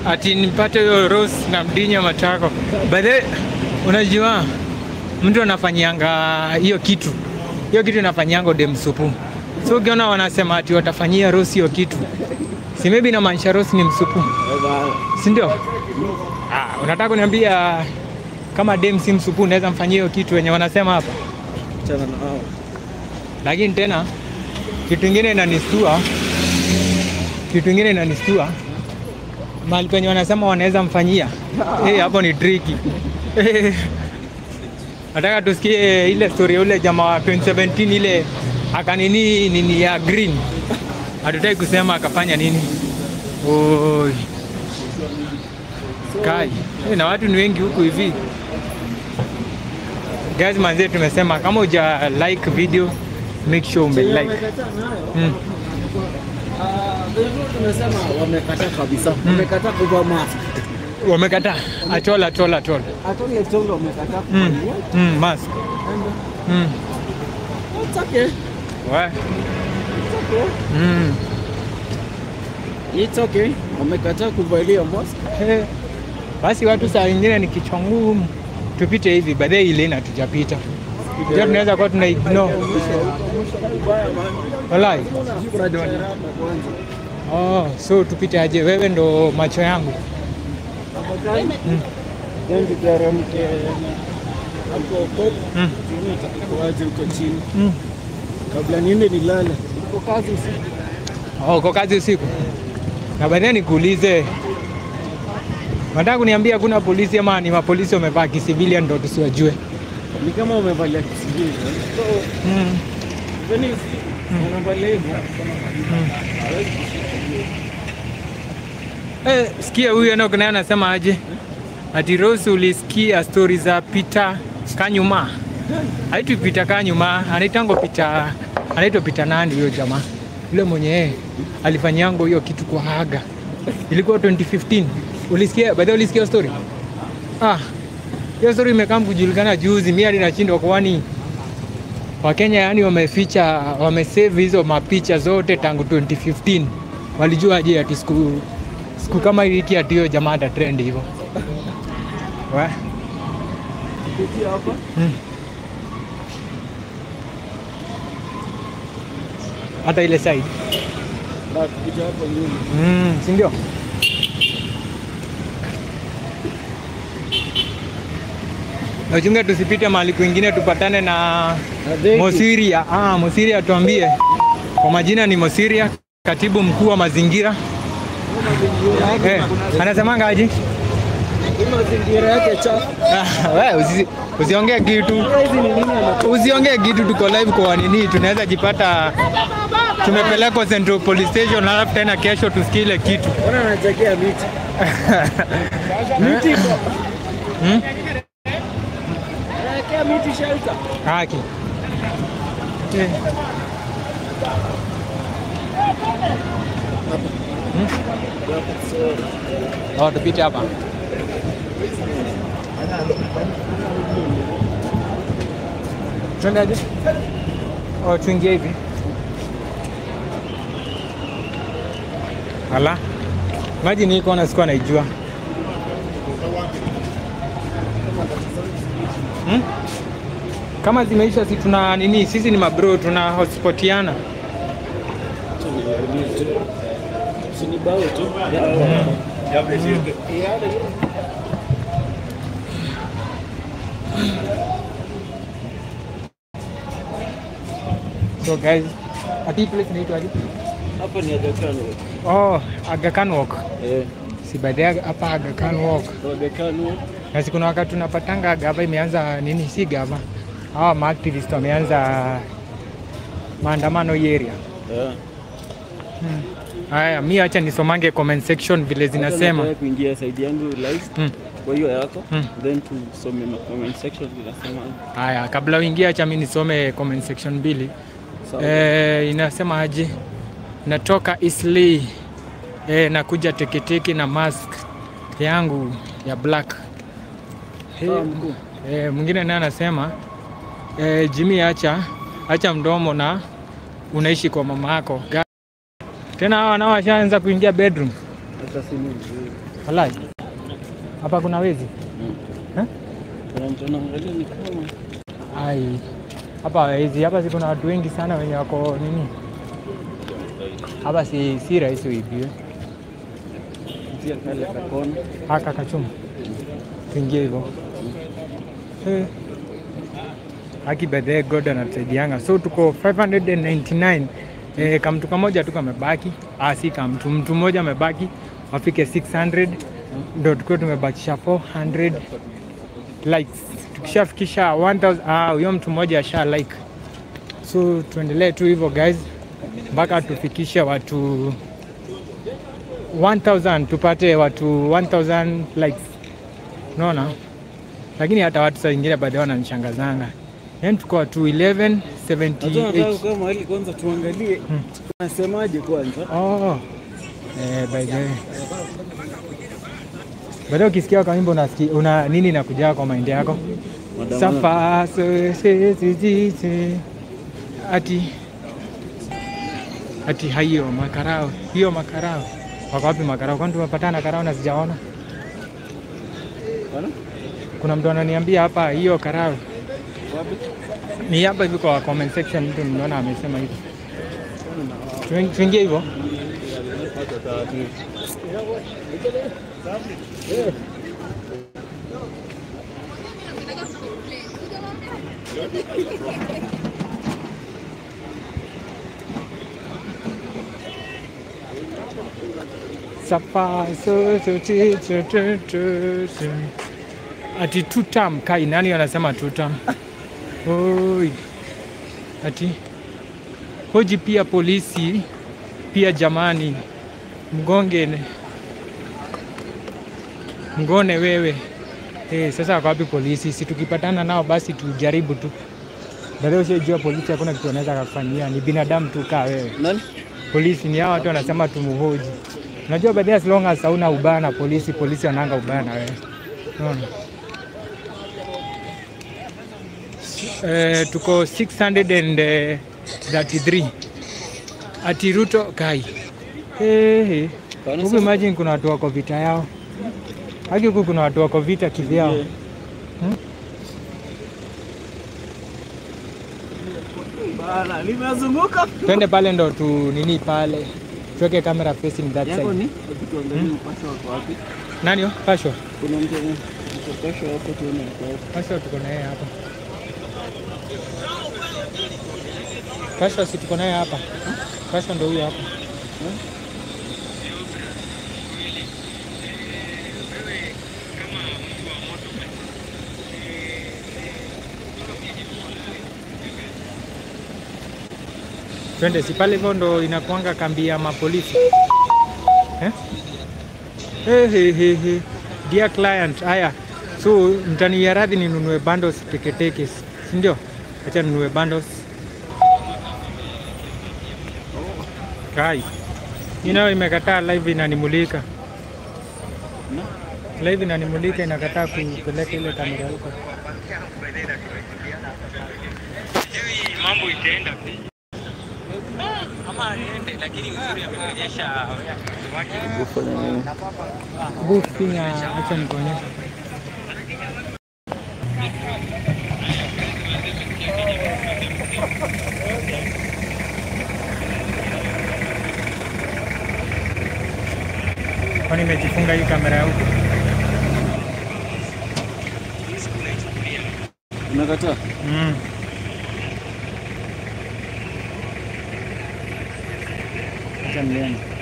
Ati nipate hiyo Rose na mdinya matako. By the way, unajua mtu anafanyianga hiyo kitu. Hiyo kitu inafanyianga dem supu. So ukiona wanasema ati watafanyia Rose hiyo kitu, si maybe na maanisha Rose ni msupu. Si ndio? Ah, unataka kuniambia kama dem si msupu unaweza mfanyia hiyo kitu wenye wanasema hapa? Chana na hao. Lakini tena kitu kingine inanistua. Kitu kingine inanistua. Mahali penye wanasema wanaweza mfanyia. Hapo ni tricky. Nataka tusikie ile story yule jamaa wa 2017 ile akanini nini ya green. Hatutaki kusema akafanya nini. Oi. Kai. Na watu ni wengi huku hivi. Guys manze tumesema kama huja like video make sure ume like. Tumesema wamekataa kabisa. Wamekataa kuvaa mask. Wamekataa. Atola atola atola. Atola atola wamekataa kuvaa mask. It's okay. Why? It's okay. It's okay. Wamekataa kuvalia mask. Basi watu saa nyingine ni kichwa ngumu. Tupite hivi baadaye ile na tujapita. Ndio tunaweza kwa tuna ignore. Walai. Oh, so tupite aje? Wewe ndo macho yangu. Kabla niende nilale. Uko kazi usiku. Oh, uko kazi usiku. Na baadaye nikuulize, nataka kuniambia kuna polisi ama ni mapolisi wamevaa civilian ndo tusiwajue? Ni kama wamevalia civilian. So, when wanavalia hivyo. Sikia huyu anaye anasema aje? Ati Rose ulisikia stories za Peter Kanyuma. Haitwi Peter Kanyuma, anaitwa Peter, anaitwa Peter nani huyo jamaa? Yule mwenye alifanyango hiyo kitu kwa Haga. Ilikuwa 2015. Ulisikia, by the way ulisikia story? Ah. Hiyo story imekaa kujulikana juzi, mimi hadi nashindwa kwani Wakenya yani wameficha, wamesave hizo mapicha zote tangu 2015. Walijua aje ati siku kama wiki ati hiyo jamaa ata trend hivyo. Wa? Hata ile side. Na kuja hapo nyuma. Si ndio? Nachunga tusipite mahali kwingine tupatane na Mosiria. Ah, Mosiria tuambie. Kwa majina ni Mosiria, katibu mkuu wa mazingira. Anasemanga aje? Mazingira yake chafu. Wewe usiongee kitu. Usiongee kitu, tuko live kwa nini? Tunaweza jipata tumepelekwa Central Police Station alafu tena kesho tusikie ile kitu. Mbona anachekea miti? Miti iko. Anachekea miti shelter. Haki. Oh, tupite hapa. Twende aje? Oh, tuingie hivi. Ala. Maji ni kona sikuwa naijua. Kama zimeisha si tuna nini, sisi ni mabro tuna hotspotiana. So guys, ati place inaitwa aje? Hapa ni Aga Khan Walk. Oh, Aga Khan Walk. Eh. Si baadaye hapa Aga Khan Walk. Aga Khan Walk. Na si kuna wakati tunapatanga gava imeanza nini, si gava. Hawa ma activist wameanza maandamano hii area. Yeah. Haya, mimi acha nisomange comment section vile zinasema. Nataka kuingia side yangu live. Kwa hiyo yako, then tusome comment section zinasema. Haya, kabla uingie acha mimi nisome comment section mbili. Inasema aje? Natoka Eastleigh. Nakuja teketeke na mask yangu ya black. Mwingine naye anasema Jimmy acha mdomo na unaishi kwa mama yako. Tena hawa nao washaanza kuingia bedroom. Hata si mzuri. Halai. Hapa kuna wezi? Kuna mtu anaangalia ni kama. Ai. Hapa wezi, hapa si kuna watu wengi sana wenye wako nini? Hapa si rahisi uibiwe. Pia kale kakona. Haka kachuma. Tuingie hivyo. Haki by the God anatusaidianga. So tuko 599. Kamtu kamoja tu kamebaki. Si kamtu, mtu mmoja amebaki. Wafike 600 ndio tukio tumebakisha 400 likes. Tukishafikisha 1000, huyo mtu mmoja asha like. So tuendelee tu hivyo guys mpaka tufikishe watu 1000, tupate watu 1000 likes. Unaona? Lakini hata watu saa nyingine baadaye wananishangazanga. Yaani tuko watu 1178. Nataka kama mahali kwanza tuangalie tunasemaje kwanza. Oh. By the way. Baadaye ukisikia kwa wimbo unasikia una nini inakuja kwa mind yako? Safa se se se ati hayo makarao. Hiyo makarao. Wako wapi makarao? Kwani tumepatana karao na sijaona? Kuna mtu ananiambia hapa hiyo karao. Wapi? Ni hapa hivi kwa comment section mtu nimeona amesema hivyo. Tuingie hivyo. Sapa so so ti tu tu tu. Ati two term kai, nani anasema two term? Oi. Ati hoji pia polisi pia jamani, mgonge mgone wewe. Sasa kwa wapi polisi? Si tukipatana nao basi tujaribu tu. Baadaye usijua polisi hakuna kitu anaweza kufanyia, ni binadamu tu kaa wewe. Nani? Polisi ni hao watu wanasema tumuhoji. Unajua baadaye as long as hauna ubaya na polisi, polisi wanaanga ubaya na wewe. Unaona? Tuko 633. Ati Ruto kai. Hey. Huku imagine kuna watu wako vita yao. Haki huku kuna watu wako vita kivyao. Bana, nimezunguka. Twende pale ndo tu nini pale. Tuweke camera facing that side. Yako ni tuangalie upasho wako wapi? Nani yo? Pasho. Kuna mtu pasho hapo tuone kwa wapi. Pasho tuko naye hapa. Pasho si tuko naye hapa. Pasho ndo huyo hapa. Twende, si pale hivyo ndo inakuanga kambi ya mapolisi. Hey. Dear client, haya. So mtaniwia radhi ninunue bundles teketeke, si ndio? Acha ninunue bundles. Kai. Nayo imekataa live inanimulika. Live inanimulika inakataa kupeleka ile kamera huko. Mambo itaenda ama niende, lakini uzuri ameonyesha Bufinya, acha nikuonyeshe. Kwani imejifunga hii kamera huko? Unakataa? Acha nione.